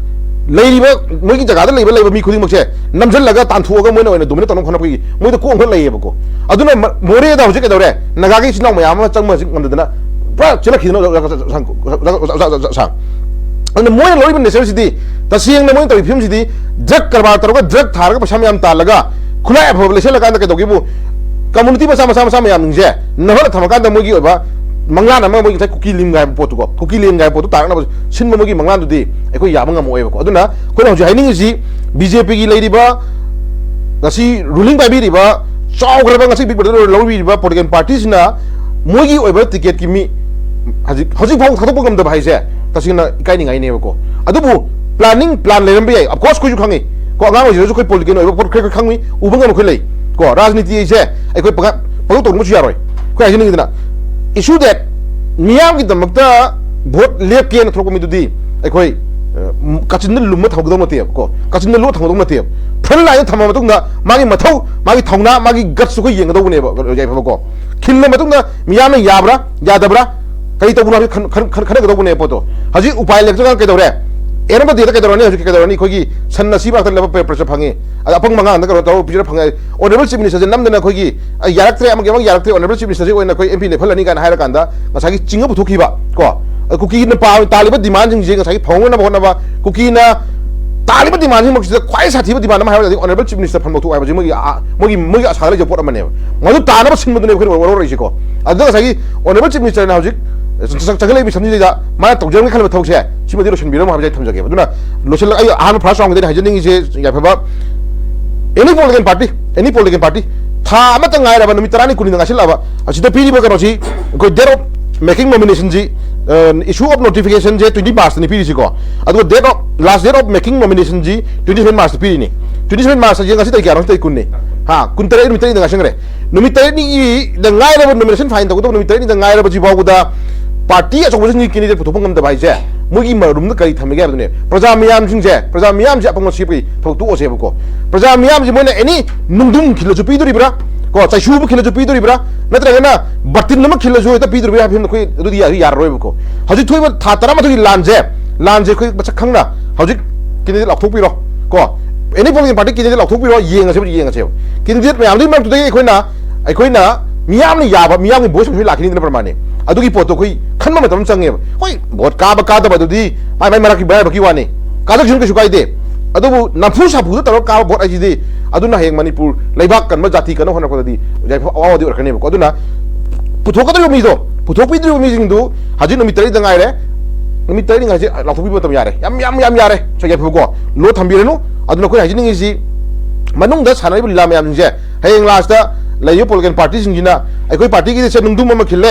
ꯂꯩꯔꯤꯕ, ꯃꯣꯏꯒꯤ ꯖꯒꯥꯗ ꯂꯩꯕ, ꯂꯩꯕ ꯃꯤ ꯈꯨꯗꯤꯡꯃꯛꯁꯦ ꯅꯝꯁꯤꯜꯂꯒ ꯇꯥꯟꯊꯣꯛꯑꯒ ꯃꯣꯏꯅ ꯑꯣꯏꯅ dominate ꯇꯧꯅꯕ ꯍꯣꯠꯅꯕꯒꯤ ꯃꯣꯏꯗ ꯀꯣꯛ ꯑꯃꯈꯛ ꯂꯩꯌꯦꯕꯀꯣ꯫ ꯑꯗꯨꯅ ꯃ-, ꯃꯣꯔꯦꯗ ꯍꯧꯖꯤꯛ ꯀꯩꯗꯧꯔꯦ? ꯅꯥꯒꯥꯒꯤ ꯏꯆꯤꯟ ꯏꯅꯥꯎ ꯃꯌꯥꯝ ꯑꯃ ꯆꯪꯕ ꯍꯧꯖꯤꯛ ꯉꯝꯗꯗꯅ ꯄꯨꯔꯥ ꯆꯦꯜꯂꯛꯈꯤꯗꯅ ꯁꯥꯡ-, ꯑꯗꯨꯅ ꯃꯣꯏꯅ ꯂꯧꯔꯤꯕ nature ꯁꯤꯗꯤ, ꯇꯁꯦꯡꯅ ꯃꯣꯏꯅ ꯇꯧꯔꯤꯕ ꯐꯤꯕꯝꯁꯤꯗꯤ drug ꯀꯔꯕꯥꯔ ꯇꯧꯔꯒ drug ꯊꯥꯔꯒ ꯄꯩꯁꯥ ꯃꯌꯥꯝ ꯇꯥꯜꯂꯒ ꯈꯨꯠꯂꯥꯏ ꯑꯐꯕ ꯂꯩꯁꯜꯂꯀꯥꯟꯗ ꯀꯩꯗꯧꯒꯦꯕꯨ, community ꯃꯆꯥ, ꯃꯆꯥ, ꯃꯆꯥ ꯃꯌꯥꯝꯁꯤꯡꯁꯦ ꯅꯝꯍꯜꯂ ꯊꯝꯃꯀꯥꯟꯗ ꯃꯣꯏꯒꯤ ꯑꯣꯏꯕ ꯃꯪꯂꯥꯟ ꯑꯃ, ꯃꯣꯏꯒꯤ ꯉꯁꯥꯏ ꯀꯨꯀꯤ ꯂꯤꯝꯒ ꯍꯥꯏꯕ ꯄꯣꯠꯇꯨꯀꯣ, ꯀꯨꯀꯤ ꯂꯤꯝꯒ ꯍꯥꯏꯕ ꯄꯣꯠꯇꯨ ꯇꯥꯔꯛꯅꯕ ꯁꯤꯟꯕ ꯃꯣꯏꯒꯤ ꯃꯪꯂꯥꯟꯗꯨꯗꯤ ꯑꯩꯈꯣꯏ ꯌꯥꯕ ꯉꯝꯃꯛꯑꯣꯏꯕꯀꯣ꯫ ꯑꯗꯨꯅ ꯑꯩꯈꯣꯏꯅ ꯍꯧꯖꯤꯛ ꯍꯥꯏꯅꯤꯡꯉꯤꯁꯤ, BJP ꯒꯤ ꯂꯩꯔꯤꯕ, ꯉꯁꯤ ruling ꯄꯥꯏꯕꯤꯔꯤꯕ, ꯆꯥꯎꯈ꯭ꯔꯕ ꯉꯁꯤ Big Brother ꯂꯧꯕꯤꯔꯤꯕ political party ꯁꯤꯅ ꯃꯣꯏꯒꯤ ꯑꯣꯏꯕ ticket ꯀꯤ ꯃꯤ ꯍꯧꯖꯤꯛ, ꯍꯧꯖꯤꯛ ꯐꯥꯎ ꯊꯥꯗꯣꯛꯄ ꯉꯝꯗꯕ ꯍꯥꯏꯁꯦ ꯇꯁꯦꯡꯅ ꯏꯀꯥꯏꯅꯤꯡꯉꯥꯏꯅꯦꯕꯀꯣ꯫ ꯑꯗꯨꯕꯨ planning, plan ꯂꯩꯔꯝꯕ ꯌꯥꯏ꯫ Of course ꯑꯩꯈꯣꯏꯁꯨ ꯈꯪꯉꯤ ꯀꯣ, ꯑꯉꯥꯡ ꯑꯣꯏꯖꯔꯁꯨ ꯑꯩꯈꯣꯏ political ꯑꯣꯏꯕ ꯄꯣꯠ ꯈꯔ ꯈꯔ ꯈꯪꯉꯤ, ꯎꯕ ꯉꯝꯕ ꯑꯩꯈꯣꯏ ꯂꯩ ꯀꯣ꯫ ꯔꯥꯖꯅꯤꯇꯤ ꯍꯥꯏꯁꯦ ꯑꯩꯈꯣꯏ ꯄꯪꯉꯥ-, ꯄꯪꯇꯧ ꯇꯧꯔꯨꯕꯁꯨ ꯌꯥꯔꯣꯏ꯫ ꯑꯩꯈꯣꯏ ꯍꯥꯏꯖꯅꯤꯡꯉꯤꯗꯅ, issue that ꯃꯤꯌꯥꯝꯒꯤꯗꯃꯛꯇ vote ꯂꯦꯞꯀꯦꯅ ꯊꯣꯛꯂꯛꯄ ꯃꯤꯗꯨꯗꯤ ꯑꯩꯈꯣꯏ, ꯑ, ꯀꯥꯆꯤꯟꯗ ꯂꯨꯝꯃ ꯊꯝꯒꯗꯧ ꯅꯠꯇꯦꯕ ꯀꯣ, ꯀꯥꯆꯤꯟꯗ ꯂꯨꯝꯃ ꯊꯝꯒꯗꯧ ꯅꯠꯇꯦꯕ꯫ Front line ꯗ ꯊꯝꯃ ꯃꯇꯨꯡꯗ ꯃꯥꯒꯤ ꯃꯊꯧ, ꯃꯥꯒꯤ ꯊꯧꯅꯥ, ꯃꯥꯒꯤ guts ꯁꯨ ꯑꯩꯈꯣꯏ ꯌꯦꯡꯒꯗꯧꯕꯅꯦꯕ, ꯌꯥꯏꯐꯕ ꯀꯣ꯫ ꯈꯤꯜꯂ ꯃꯇꯨꯡꯗ ꯃꯤꯌꯥꯝꯅ ꯌꯥꯕ꯭ꯔꯥ, ꯌꯥꯗꯕ꯭ꯔꯥ, ꯀꯔꯤ ꯇꯧꯕꯅꯣ ꯍꯥꯏꯕꯁꯤ ꯈꯟ-, ꯈꯟ-, ꯈꯟ-, ꯈꯟꯅꯒꯗꯧꯕꯅꯦꯕ ꯄꯣꯠꯇꯣ꯫ ꯍꯧꯖꯤꯛ ꯎꯄꯥꯏ ꯂꯩꯔꯛꯇ꯭ꯔꯀꯥꯟꯗ ꯀꯩꯗꯧꯔꯦ? End of the day ꯗ ꯀꯩꯗꯧꯔꯅꯤ? ꯍꯧꯖꯤꯛ ꯀꯩꯗꯧꯔꯅꯤ? ꯑꯩꯈꯣꯏꯒꯤ ꯁꯟ ꯑꯁꯤꯕ ꯉꯥꯛꯇ ꯂꯦꯞꯄ ꯄ꯭ꯔꯦ-, pressure ꯐꯪꯉꯤ, ꯑꯗ ꯑꯄꯪꯕ ꯑꯉꯥꯡꯗ ꯀꯩꯅꯣ ꯇꯧꯔ ꯄꯤꯖꯔ ꯐꯪꯉꯦ꯫ Honourable Chief Minister ꯁꯦ ꯅꯝꯗꯅ ꯑꯩꯈꯣꯏꯒꯤ, ꯑ, ꯌꯥꯔꯛꯇ꯭ꯔꯦ, ꯑꯃꯒꯤ ꯑꯃꯒꯤ ꯌꯥꯔꯛꯇ꯭ꯔꯦ, Honourable Chief Minister ꯁꯦ ꯑꯣꯏꯅ ꯑꯩꯈꯣꯏ MP ꯂꯦꯞꯍꯜꯂꯅꯤ ꯀꯥꯏꯅ ꯍꯥꯏꯔꯀꯥꯟꯗ ꯉꯁꯥꯏꯒꯤ ꯆꯤꯡꯉ ꯄꯨꯊꯣꯛꯈꯤꯕ ꯀꯣ, ꯑ, ꯀꯨꯀꯤꯅ ꯄꯥ-, ꯇꯥꯜꯂꯤꯕ demand ꯁꯤꯡꯁꯦ ꯉꯁꯥꯏꯒꯤ ꯐꯪꯍꯧꯅꯕ ꯍꯣꯠꯅꯕ, ꯀꯨꯀꯤꯅ ꯇꯥꯜꯂꯤꯕ demand ꯁꯤꯡꯃꯛꯁꯤꯗ ꯈ꯭ꯋꯥꯏ ꯁꯥꯊꯤꯕ demand ꯑꯃ ꯍꯥꯏꯔꯒꯗꯤ Honourable Chief Minister ꯐꯝ ꯂꯧꯊꯣꯛ ꯍꯥꯏꯕꯁꯤ ꯃꯣꯏꯒꯤ, ꯑ, ꯃꯣꯏꯒꯤ, ꯃꯣꯏꯒꯤ ꯑꯁꯥꯗ ꯂꯩꯖꯕ ꯄꯣꯠ ꯑꯃꯅꯦꯕ꯫ ꯃꯗꯨ ꯇꯥꯅꯕ ꯁꯤꯟꯕꯗꯨꯅꯦ ꯑꯩꯈꯣꯏꯅ ꯋꯥꯔꯧꯔꯛꯏꯁꯦꯀꯣ꯫ ꯑꯗꯨꯗ ꯉꯁꯥꯏꯒꯤ Honourable Chief Minister ꯅ ꯍꯧꯖꯤꯛ ꯆꯪ-, ꯆꯪ-, ꯆꯪꯈꯠꯂꯛꯏꯕ ꯁꯟꯁꯤꯗꯩꯗ ꯃꯥꯅ ꯇꯧꯖꯔꯝꯒꯦ ꯈꯜꯂꯤꯕ ꯊꯕꯛꯁꯦ ꯁꯤꯃꯗꯤ ꯂꯣꯏꯁꯤꯟꯕꯤꯔꯝꯃꯣ ꯍꯥꯏꯕꯁꯦ ꯑꯩ ꯊꯝꯖꯒꯦꯕ꯫ ꯑꯗꯨꯅ ꯂꯣꯏꯁꯤꯜꯂ-, ꯑꯩ ꯑꯍꯥꯟꯕ first round ꯗꯗꯤ ꯍꯥꯏꯖꯅꯤꯡꯉꯤꯁꯦ, ꯌꯥꯏꯐꯕ, any political party, any political party, ꯊꯥ ꯑꯃꯇ ꯉꯥꯏꯔꯕ, ꯅꯨꯃꯤꯠ ꯇꯔꯥꯅꯤ ꯀꯨꯟꯅꯤꯗ ꯉꯥꯏꯁꯤꯜꯂꯛꯑꯕ, ꯑꯁꯤꯗ ꯄꯤꯔꯤꯕ ꯀꯩꯅꯣꯁꯤ, ꯑꯩꯈꯣꯏ date of making nomination ꯁꯤ, ꯑ, issue of notification say twenty March ꯇꯅꯤ ꯄꯤꯔꯤꯁꯤꯀꯣ꯫ ꯑꯗꯨꯒ date of, last date of making nomination ꯁꯤ twenty seven March ꯇ ꯄꯤꯔꯤꯅꯤ꯫ Twenty seven March ꯍꯥꯏꯁꯦ ꯉꯁꯤ ꯇꯥꯔꯤꯛ ꯀꯌꯥꯅꯣ? ꯉꯁꯤ ꯇꯥꯔꯤꯛ ꯀꯨꯟꯅꯤ꯫ ꯍꯥ, ꯀꯨꯟꯇꯔꯦꯠ, ꯅꯨꯃꯤꯠ ꯇꯔꯦꯠꯅꯤꯗ ꯉꯥꯏꯁꯤꯟꯈ꯭ꯔꯦ꯫ ꯅꯨꯃꯤꯠ ꯇꯔꯦꯠꯅꯤꯒꯤꯗ ꯉꯥꯏꯔꯕ, nomination file ꯇꯧꯒꯗꯕ ꯅꯨꯃꯤꯠ ꯇꯔꯦꯠꯅꯤꯗ ꯉꯥꯏꯔꯕꯁꯤ ꯐꯥꯎꯕꯗ party ꯑꯆꯧꯕꯁꯤꯡꯒꯤ candidate ꯄꯨꯊꯣꯛꯄ ꯉꯝꯗꯕ ꯍꯥꯏꯁꯦ ꯃꯣꯏꯒꯤ ꯃꯔꯨꯝꯗ ꯀꯔꯤ ꯊꯝꯃꯤꯒꯦ ꯍꯥꯏꯕꯗꯨꯅꯦ꯫ ꯄ꯭ꯔꯖꯥ ꯃꯤꯌꯥꯝꯁꯤꯡꯁꯦ, ꯄ꯭ꯔꯖꯥ ꯃꯤꯌꯥꯝꯁꯦ ꯑꯄꯪꯕ ꯁꯦꯝꯕꯒꯤ ꯊꯕꯛ ꯇꯣꯛꯑꯁꯦꯕꯀꯣ꯫ ꯄ꯭ꯔꯖꯥ ꯃꯤꯌꯥꯝꯁꯦ ꯃꯣꯏꯅ any ꯅꯨꯡꯗꯨꯝ ꯈꯤꯜꯂꯁꯨ ꯄꯤꯗꯣꯔꯤꯕ꯭ꯔꯥ, ꯀꯣ, ꯆꯩꯁꯨꯕ ꯈꯤꯜꯂꯁꯨ ꯄꯤꯗꯣꯔꯤꯕ꯭ꯔꯥ, ꯅꯠꯇ꯭ꯔꯒꯅ ꯕꯥꯔꯇꯤꯟ ꯑꯃ ꯈꯤꯜꯂꯁꯨ ꯍꯦꯛꯇ ꯄꯤꯗꯣꯔꯤꯕ꯭ꯔꯥ ꯍꯥꯏꯕ ꯐꯤꯕꯝꯗ ꯑꯩꯈꯣꯏ ꯑꯗꯨꯗꯤ ꯌꯥ-, ꯌꯥꯔꯔꯣꯏꯕꯀꯣ꯫ ꯍꯧꯖꯤꯛ ꯊꯣꯛꯏꯕ ꯊꯥ ꯇꯔꯥꯃꯥꯊꯣꯏꯒꯤ ꯂꯥꯟꯁꯦ, ꯂꯥꯟꯁꯦ ꯑꯩꯈꯣꯏ ꯃꯁꯛ ꯈꯪꯅ ꯍꯧꯖꯤꯛ candidate ꯂꯥꯎꯊꯣꯛꯄꯤꯔꯣ, ꯀꯣ, any political party candidate ꯂꯥꯎꯊꯣꯛꯄꯤꯔꯣ, ꯌꯦꯡꯉꯁꯦꯕ, ꯌꯦꯡꯉꯁꯦꯕ꯫ Candidate ꯃꯌꯥꯝꯗꯨꯒꯤ ꯃꯔꯛꯇꯨꯗꯒꯤ ꯑꯩꯈꯣꯏꯅ, ꯑꯩꯈꯣꯏꯅ ꯃꯤꯌꯥꯝꯅ ꯌꯥꯕ, ꯃꯤꯌꯥꯝꯒꯤ voice ꯑꯃꯁꯨ ꯂꯥꯛꯈꯤꯅꯤꯗꯅ ꯄ꯭ꯔꯃꯥꯅꯦ꯫ ꯑꯗꯨꯒꯤ ꯄꯣꯠꯇꯣ ꯑꯩꯈꯣꯏ ꯈꯟꯕ ꯃꯇꯝ ꯑꯃ ꯆꯪꯉꯦꯕ꯫ ꯍꯣꯏ, vote ꯀꯥꯕ ꯀꯥꯗꯕ ꯑꯗꯨꯗꯤ ꯃꯥꯏ ꯃꯥꯏ ꯃꯔꯛꯀꯤ ꯃꯔꯥꯏꯕꯛꯀꯤ ꯋꯥꯅꯤ, ꯀꯥꯖꯈꯤꯁꯅꯨ, ꯀꯩꯁꯨ ꯀꯥꯏꯗꯦ꯫ ꯑꯗꯨꯕꯨ ꯅꯝꯐꯨ ꯁꯥꯐꯨꯗ ꯇꯧꯔꯒ ꯀꯥꯕ vote ꯍꯥꯏꯁꯤꯗꯤ, ꯑꯗꯨꯅ ꯍꯌꯦꯡ ꯃꯅꯤꯄꯨꯔ ꯂꯩꯕꯥꯛ ꯀꯟꯕ, ꯖꯥꯇꯤ ꯀꯟꯕ ꯍꯣꯠꯅꯔꯛꯄꯗꯗꯤ ꯌꯥꯏꯐ-, ꯑꯋꯥꯕꯗꯤ ꯑꯣꯏꯔꯛꯀꯅꯦꯕꯀꯣ꯫ ꯑꯗꯨꯅ ꯄꯨꯊꯣꯛꯀꯗꯧꯔꯤꯕ ꯃꯤꯗꯣ, ꯄꯨꯊꯣꯛꯄꯤꯗꯧꯔꯤꯕ ꯃꯤꯁꯤꯡꯗꯨ ꯍꯧꯖꯤꯛ ꯅꯨꯃꯤꯠ ꯇꯔꯦꯠꯇ ꯉꯥꯏꯔꯦ꯫ ꯅꯨꯃꯤꯠ ꯇꯔꯦꯠꯅꯤ ꯉꯥꯏꯁꯦ ꯂꯥꯎꯊꯣꯛꯄꯤꯕ ꯃꯇꯝ ꯌꯥꯔꯦ꯫ ꯌꯥꯝ, ꯌꯥꯝ, ꯌꯥꯝ ꯌꯥꯔꯦ꯫ ꯁ꯭ꯋꯥꯏ ꯌꯥꯏꯐꯕꯀꯣ꯫ Load ꯊꯝꯕꯤꯔꯅꯨ꯫ ꯑꯗꯨꯅ ꯑꯩꯈꯣꯏꯅ ꯍꯥꯏꯖꯅꯤꯡꯉꯤꯁꯤ, ꯃꯅꯨꯡꯗ ꯁꯥꯟꯅꯔꯤꯕ ꯂꯤꯂꯥ ꯃꯌꯥꯝꯁꯤꯡꯁꯦ ꯍꯌꯦꯡ last ꯂꯩꯔꯤꯕ political party ꯁꯤꯡꯁꯤꯅ ꯑꯩꯈꯣꯏ party ꯒꯤꯗꯤ ꯁꯦ ꯅꯨꯡꯗꯨꯝ ꯑꯃ ꯈꯤꯜꯂꯦ,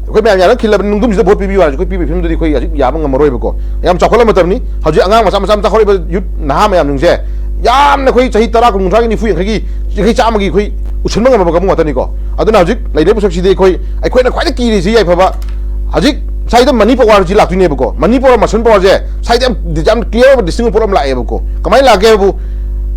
ꯑꯩꯈꯣꯏ ꯃꯌꯥꯝ ꯌꯥꯅ ꯈꯤꯜꯂꯕꯅꯤ, ꯅꯨꯡꯗꯨꯝꯁꯤꯗ vote ꯄꯤꯕꯤꯌꯨ ꯍꯥꯏꯔꯁꯨ ꯑꯩꯈꯣꯏ ꯄꯤꯕꯒꯤ ꯐꯤꯕꯝꯗꯨꯗꯤ ꯑꯩꯈꯣꯏ ꯍꯧꯖꯤꯛ ꯌꯥꯕ ꯉꯝꯃꯔꯣꯏꯕꯀꯣ꯫ ꯌꯥꯝ ꯆꯥꯎꯈꯠꯂꯕ ꯃꯇꯝꯅꯤ꯫ ꯍꯧꯖꯤꯛ ꯑꯉꯥꯡ ꯃꯆꯥ ꯃꯆꯥ ꯃꯆꯥ ꯍꯧꯔꯛꯏꯕ youth ꯅꯍꯥ ꯃꯌꯥꯝꯁꯤꯡꯁꯦ ꯌꯥꯝꯅ ꯑꯩꯈꯣꯏ ꯆꯍꯤ ꯇꯔꯥ, ꯀꯨꯟ, ꯀꯨꯟꯊ꯭ꯔꯥꯒꯤ, ꯅꯤꯐꯨ, ꯌꯥꯡꯈꯩꯒꯤ, ꯌꯥꯡꯈꯩ, ꯆꯥꯝꯃꯒꯤ ꯑꯩꯈꯣꯏ ꯎꯁꯟꯕ ꯉꯝꯃꯕ ꯀꯥꯡꯕꯨ ꯉꯥꯛꯇꯅꯤꯀꯣ꯫ ꯑꯗꯨꯅ ꯍꯧꯖꯤꯛ ꯂꯩꯔꯤꯕ ꯄꯣꯠꯁꯛꯁꯤꯗꯤ ꯑꯩꯈꯣꯏ, ꯑꯩꯈꯣꯏꯅ ꯈ꯭ꯋꯥꯏꯗꯒꯤ ꯀꯤꯔꯤꯁꯤ ꯌꯥꯏꯐꯕ, ꯍꯧꯖꯤꯛ ꯁ꯭ꯋꯥꯏꯗ money power ꯁꯤ ꯂꯥꯛꯇꯣꯏꯅꯦꯕꯀꯣ꯫ Money power, muscle power ꯁꯦ ꯁ꯭ꯋꯥꯏꯗ ꯌꯥꯝ, ꯌꯥꯝ clear ꯑꯣꯏꯕ distinct ꯑꯣꯏꯕ ꯄꯣꯠ ꯑꯃ ꯂꯥꯛꯑꯦꯕꯀꯣ꯫ ꯀꯃꯥꯏꯅ ꯂꯥꯛꯀꯦ ꯍꯥꯏꯕꯕꯨ,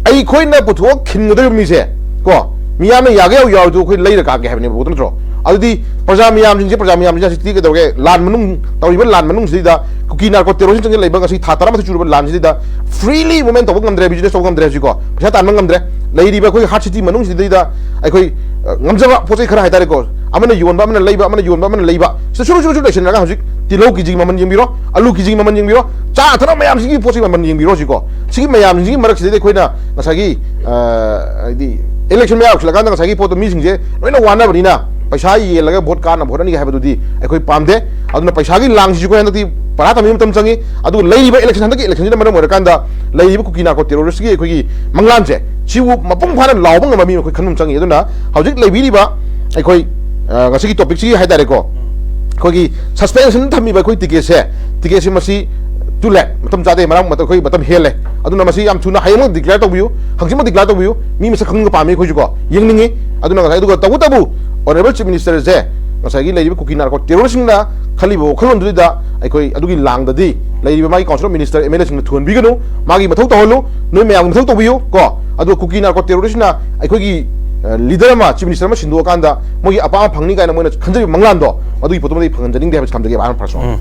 ꯑꯩꯈꯣꯏꯅ ꯄꯨꯊꯣꯛꯑ ꯈꯤꯟꯒꯗꯧꯔꯤꯕ ꯃꯤꯁꯦ ꯀꯣ, ꯃꯤꯌꯥꯝꯅ ꯌꯥꯒꯦ ꯌꯥꯎ ꯌꯥꯎꯔꯁꯨ ꯑꯩꯈꯣꯏ ꯂꯩꯔ ꯀꯥꯒꯦ ꯍꯥꯏꯕꯅꯦꯕꯀꯣ, ꯅꯠꯇ꯭ꯔꯣ? ꯑꯗꯨꯗꯤ ꯄ꯭ꯔꯖꯥ ꯃꯤꯌꯥꯝꯁꯤꯡꯁꯦ, ꯄ꯭ꯔꯖꯥ ꯃꯤꯌꯥꯝꯁꯤꯡꯁꯦ ꯍꯧꯖꯤꯛꯇꯤ ꯀꯩꯗꯧꯔꯒꯦ? ꯂꯥꯟ ꯃꯅꯨꯡ ꯇꯧꯔꯤꯕ ꯂꯥꯟ ꯃꯅꯨꯡꯁꯤꯗꯩꯗ ꯀꯨꯀꯤ narco terrorist ꯁꯤꯡꯁꯦ ꯂꯩꯕ ꯉꯁꯤ ꯊꯥ ꯇꯔꯥꯃꯥꯊꯣꯏ ꯁꯨꯔꯕ ꯂꯥꯟꯁꯤꯗꯩꯗ freely movement ꯇꯧꯕ ꯉꯝꯗ꯭ꯔꯦ, business ꯇꯧꯕ ꯉꯝꯗ꯭ꯔꯦ ꯍꯧꯖꯤꯛꯀꯣ, ꯄꯩꯁꯥ ꯇꯥꯟꯕ ꯉꯝꯗ꯭ꯔꯦ꯫ ꯂꯩꯔꯤꯕ ꯑꯩꯈꯣꯏ heart city ꯃꯅꯨꯡꯁꯤꯗꯩꯗ ꯑꯩꯈꯣꯏ, ꯑ, ꯉꯝꯖꯕ ꯄꯣꯠ ꯆꯩ ꯈꯔ ꯍꯥꯏꯇꯥꯔꯦꯀꯣ, ꯑꯃꯅ ꯌꯣꯟꯕ, ꯑꯃꯅ ꯂꯩꯕ, ꯑꯃꯅ ꯌꯣꯟꯕ, ꯑꯃꯅ ꯂꯩꯕ, ꯁꯤꯗ ꯁꯨꯔꯨ ꯁꯨꯔꯨ ꯁꯨꯔꯨ ꯂꯩꯁꯤꯟꯅꯔꯒ ꯍꯧꯖꯤꯛ ꯇꯤꯜꯍꯧ ꯀꯦꯖꯤꯒꯤ ꯃꯃꯜ ꯌꯦꯡꯕꯤꯔꯣ, ꯑꯂꯨ ꯀꯦꯖꯤꯒꯤ ꯃꯃꯜ ꯌꯦꯡꯕꯤꯔꯣ, ꯆꯥ ꯊꯛꯅꯕ ꯃꯌꯥꯝꯁꯤꯒꯤ ꯄꯣꯠꯁꯤꯒꯤ ꯃꯃꯜ ꯌꯦꯡꯕꯤꯔꯣ ꯍꯧꯖꯤꯛꯀꯣ꯫ ꯁꯤꯒꯤ ꯃꯌꯥꯝꯁꯤꯡꯁꯤꯒꯤ ꯃꯔꯛꯁꯤꯗꯩꯗ ꯑꯩꯈꯣꯏꯅ ꯉꯁꯥꯏꯒꯤ, ꯑ, ꯍꯥꯏꯗꯤ election ꯃꯌꯥ ꯌꯧꯁꯤꯜꯂꯀꯥꯟꯗ ꯉꯁꯥꯏꯒꯤ ꯄꯣꯠꯇꯣ ꯃꯤꯁꯤꯡꯁꯦ ꯂꯣꯏꯅ ꯋꯥꯅꯕꯅꯤꯅ ꯄꯩꯁꯥ ꯌꯦꯜꯂꯒ vote ꯀꯥꯅꯕ ꯍꯣꯠꯅꯅꯤ ꯍꯥꯏꯕꯗꯨꯗꯤ ꯑꯩꯈꯣꯏ ꯄꯥꯝꯗꯦ꯫ ꯑꯗꯨꯅ ꯄꯩꯁꯥꯒꯤ ꯂꯥꯡꯁꯤꯁꯨ ꯑꯩꯈꯣꯏ ꯍꯟꯗꯛꯇꯤ ꯄꯔꯥ ꯇꯝꯕꯒꯤ ꯃꯇꯝ ꯆꯪꯉꯤ꯫ ꯑꯗꯨꯒ ꯂꯩꯔꯤꯕ election, ꯍꯟꯗꯛꯀꯤ election ꯁꯤꯅ ꯃꯔꯝ ꯑꯣꯏꯔꯀꯥꯟꯗ ꯂꯩꯔꯤꯕ ꯀꯨꯀꯤ narco terrorist ꯀꯤ ꯑꯩꯈꯣꯏꯒꯤ ꯃꯪꯂꯥꯟꯁꯦ ꯁꯤꯕꯨ ꯃꯄꯨꯡ ꯐꯥꯅ ꯂꯥꯎꯕ ꯉꯝꯕ ꯃꯤ ꯑꯃ ꯑꯩꯈꯣꯏ ꯈꯟꯕ ꯑꯃ ꯆꯪꯉꯤ꯫ ꯑꯗꯨꯅ ꯍꯧꯖꯤꯛ ꯂꯩꯕꯤꯔꯤꯕ ꯑꯩꯈꯣꯏ, ꯑ, ꯉꯁꯤꯒꯤ topic ꯁꯤꯒꯤ ꯍꯥꯏꯇꯥꯔꯦꯀꯣ, ꯑꯩꯈꯣꯏꯒꯤ suspension ꯊꯝꯃꯤꯕ ꯑꯩꯈꯣꯏ ticket ꯁꯦ, ticket ꯁꯦ ꯃꯁꯤ ꯇꯨ ꯂꯦ, ꯃꯇꯝ ꯆꯥꯗꯦ, ꯃꯔꯝ ꯃꯇꯝ ꯑꯩꯈꯣꯏ ꯃꯇꯝ ꯍꯦꯜꯂꯦ꯫ ꯑꯗꯨꯅ ꯃꯁꯤ ꯌꯥꯝ ꯊꯨꯅ ꯍꯌꯦꯡꯃꯛ declare ꯇꯧꯕꯤꯌꯨ, ꯍꯪꯆꯤꯠꯃꯛ declare ꯇꯧꯕꯤꯌꯨ꯫ ꯃꯤ ꯃꯁꯛ ꯈꯪꯅꯤꯡꯕ ꯄꯥꯝꯃꯤ ꯑꯩꯈꯣꯏꯁꯨꯀꯣ, ꯌꯦꯡꯅꯤꯡꯉꯤ꯫ ꯑꯗꯨꯅ ꯉꯁꯥꯏ, ꯑꯗꯨꯒ ꯇꯧꯕꯇꯕꯨ Honourable Chief Minister ꯁꯦ ꯉꯁꯥꯏꯒꯤ ꯂꯩꯔꯤꯕ ꯀꯨꯀꯤ narco terrorist ꯁꯤꯡꯅ ꯈꯜꯂꯤꯕ ꯋꯥꯈꯜꯂꯣꯟꯗꯨꯗ ꯑꯩꯈꯣꯏ ꯑꯗꯨꯒꯤ ꯂꯥꯡꯗꯗꯤ ꯂꯩꯔꯤꯕ ꯃꯥꯒꯤ council of minister, M L A ꯁꯤꯡꯅ ꯊꯨꯍꯟꯕꯤꯒꯅꯨ꯫ ꯃꯥꯒꯤ ꯃꯊꯧ ꯇꯧꯍꯜꯂꯨ, ꯅꯣꯏ ꯃꯌꯥꯝꯒꯤ ꯃꯊꯧ ꯇꯧꯕꯤꯌꯨ ꯀꯣ꯫ ꯑꯗꯨꯒ ꯀꯨꯀꯤ narco terrorist ꯁꯤꯅ ꯑꯩꯈꯣꯏꯒꯤ, ꯑ, leader ꯑꯃ, Chief Minister ꯑꯃ ꯁꯤꯟꯗꯣꯛꯑꯀꯥꯟꯗ ꯃꯣꯏꯒꯤ ꯑꯄꯥꯝꯕ ꯐꯪꯅꯤ ꯀꯥꯏꯅ ꯃꯣꯏꯅ ꯈꯟꯖꯔꯤꯕ ꯃꯪꯂꯥꯟꯗꯣ, ꯑꯗꯨꯒꯤ ꯄꯣꯠꯇꯨꯃꯗꯤ ꯐꯪꯍꯟꯖꯅꯤꯡꯗꯦ ꯍꯥꯏꯕꯁꯤ ꯊꯝꯖꯒꯦ, ꯑꯍꯥꯟꯕ ꯐꯥꯔꯁ꯫ ꯎꯝ꯫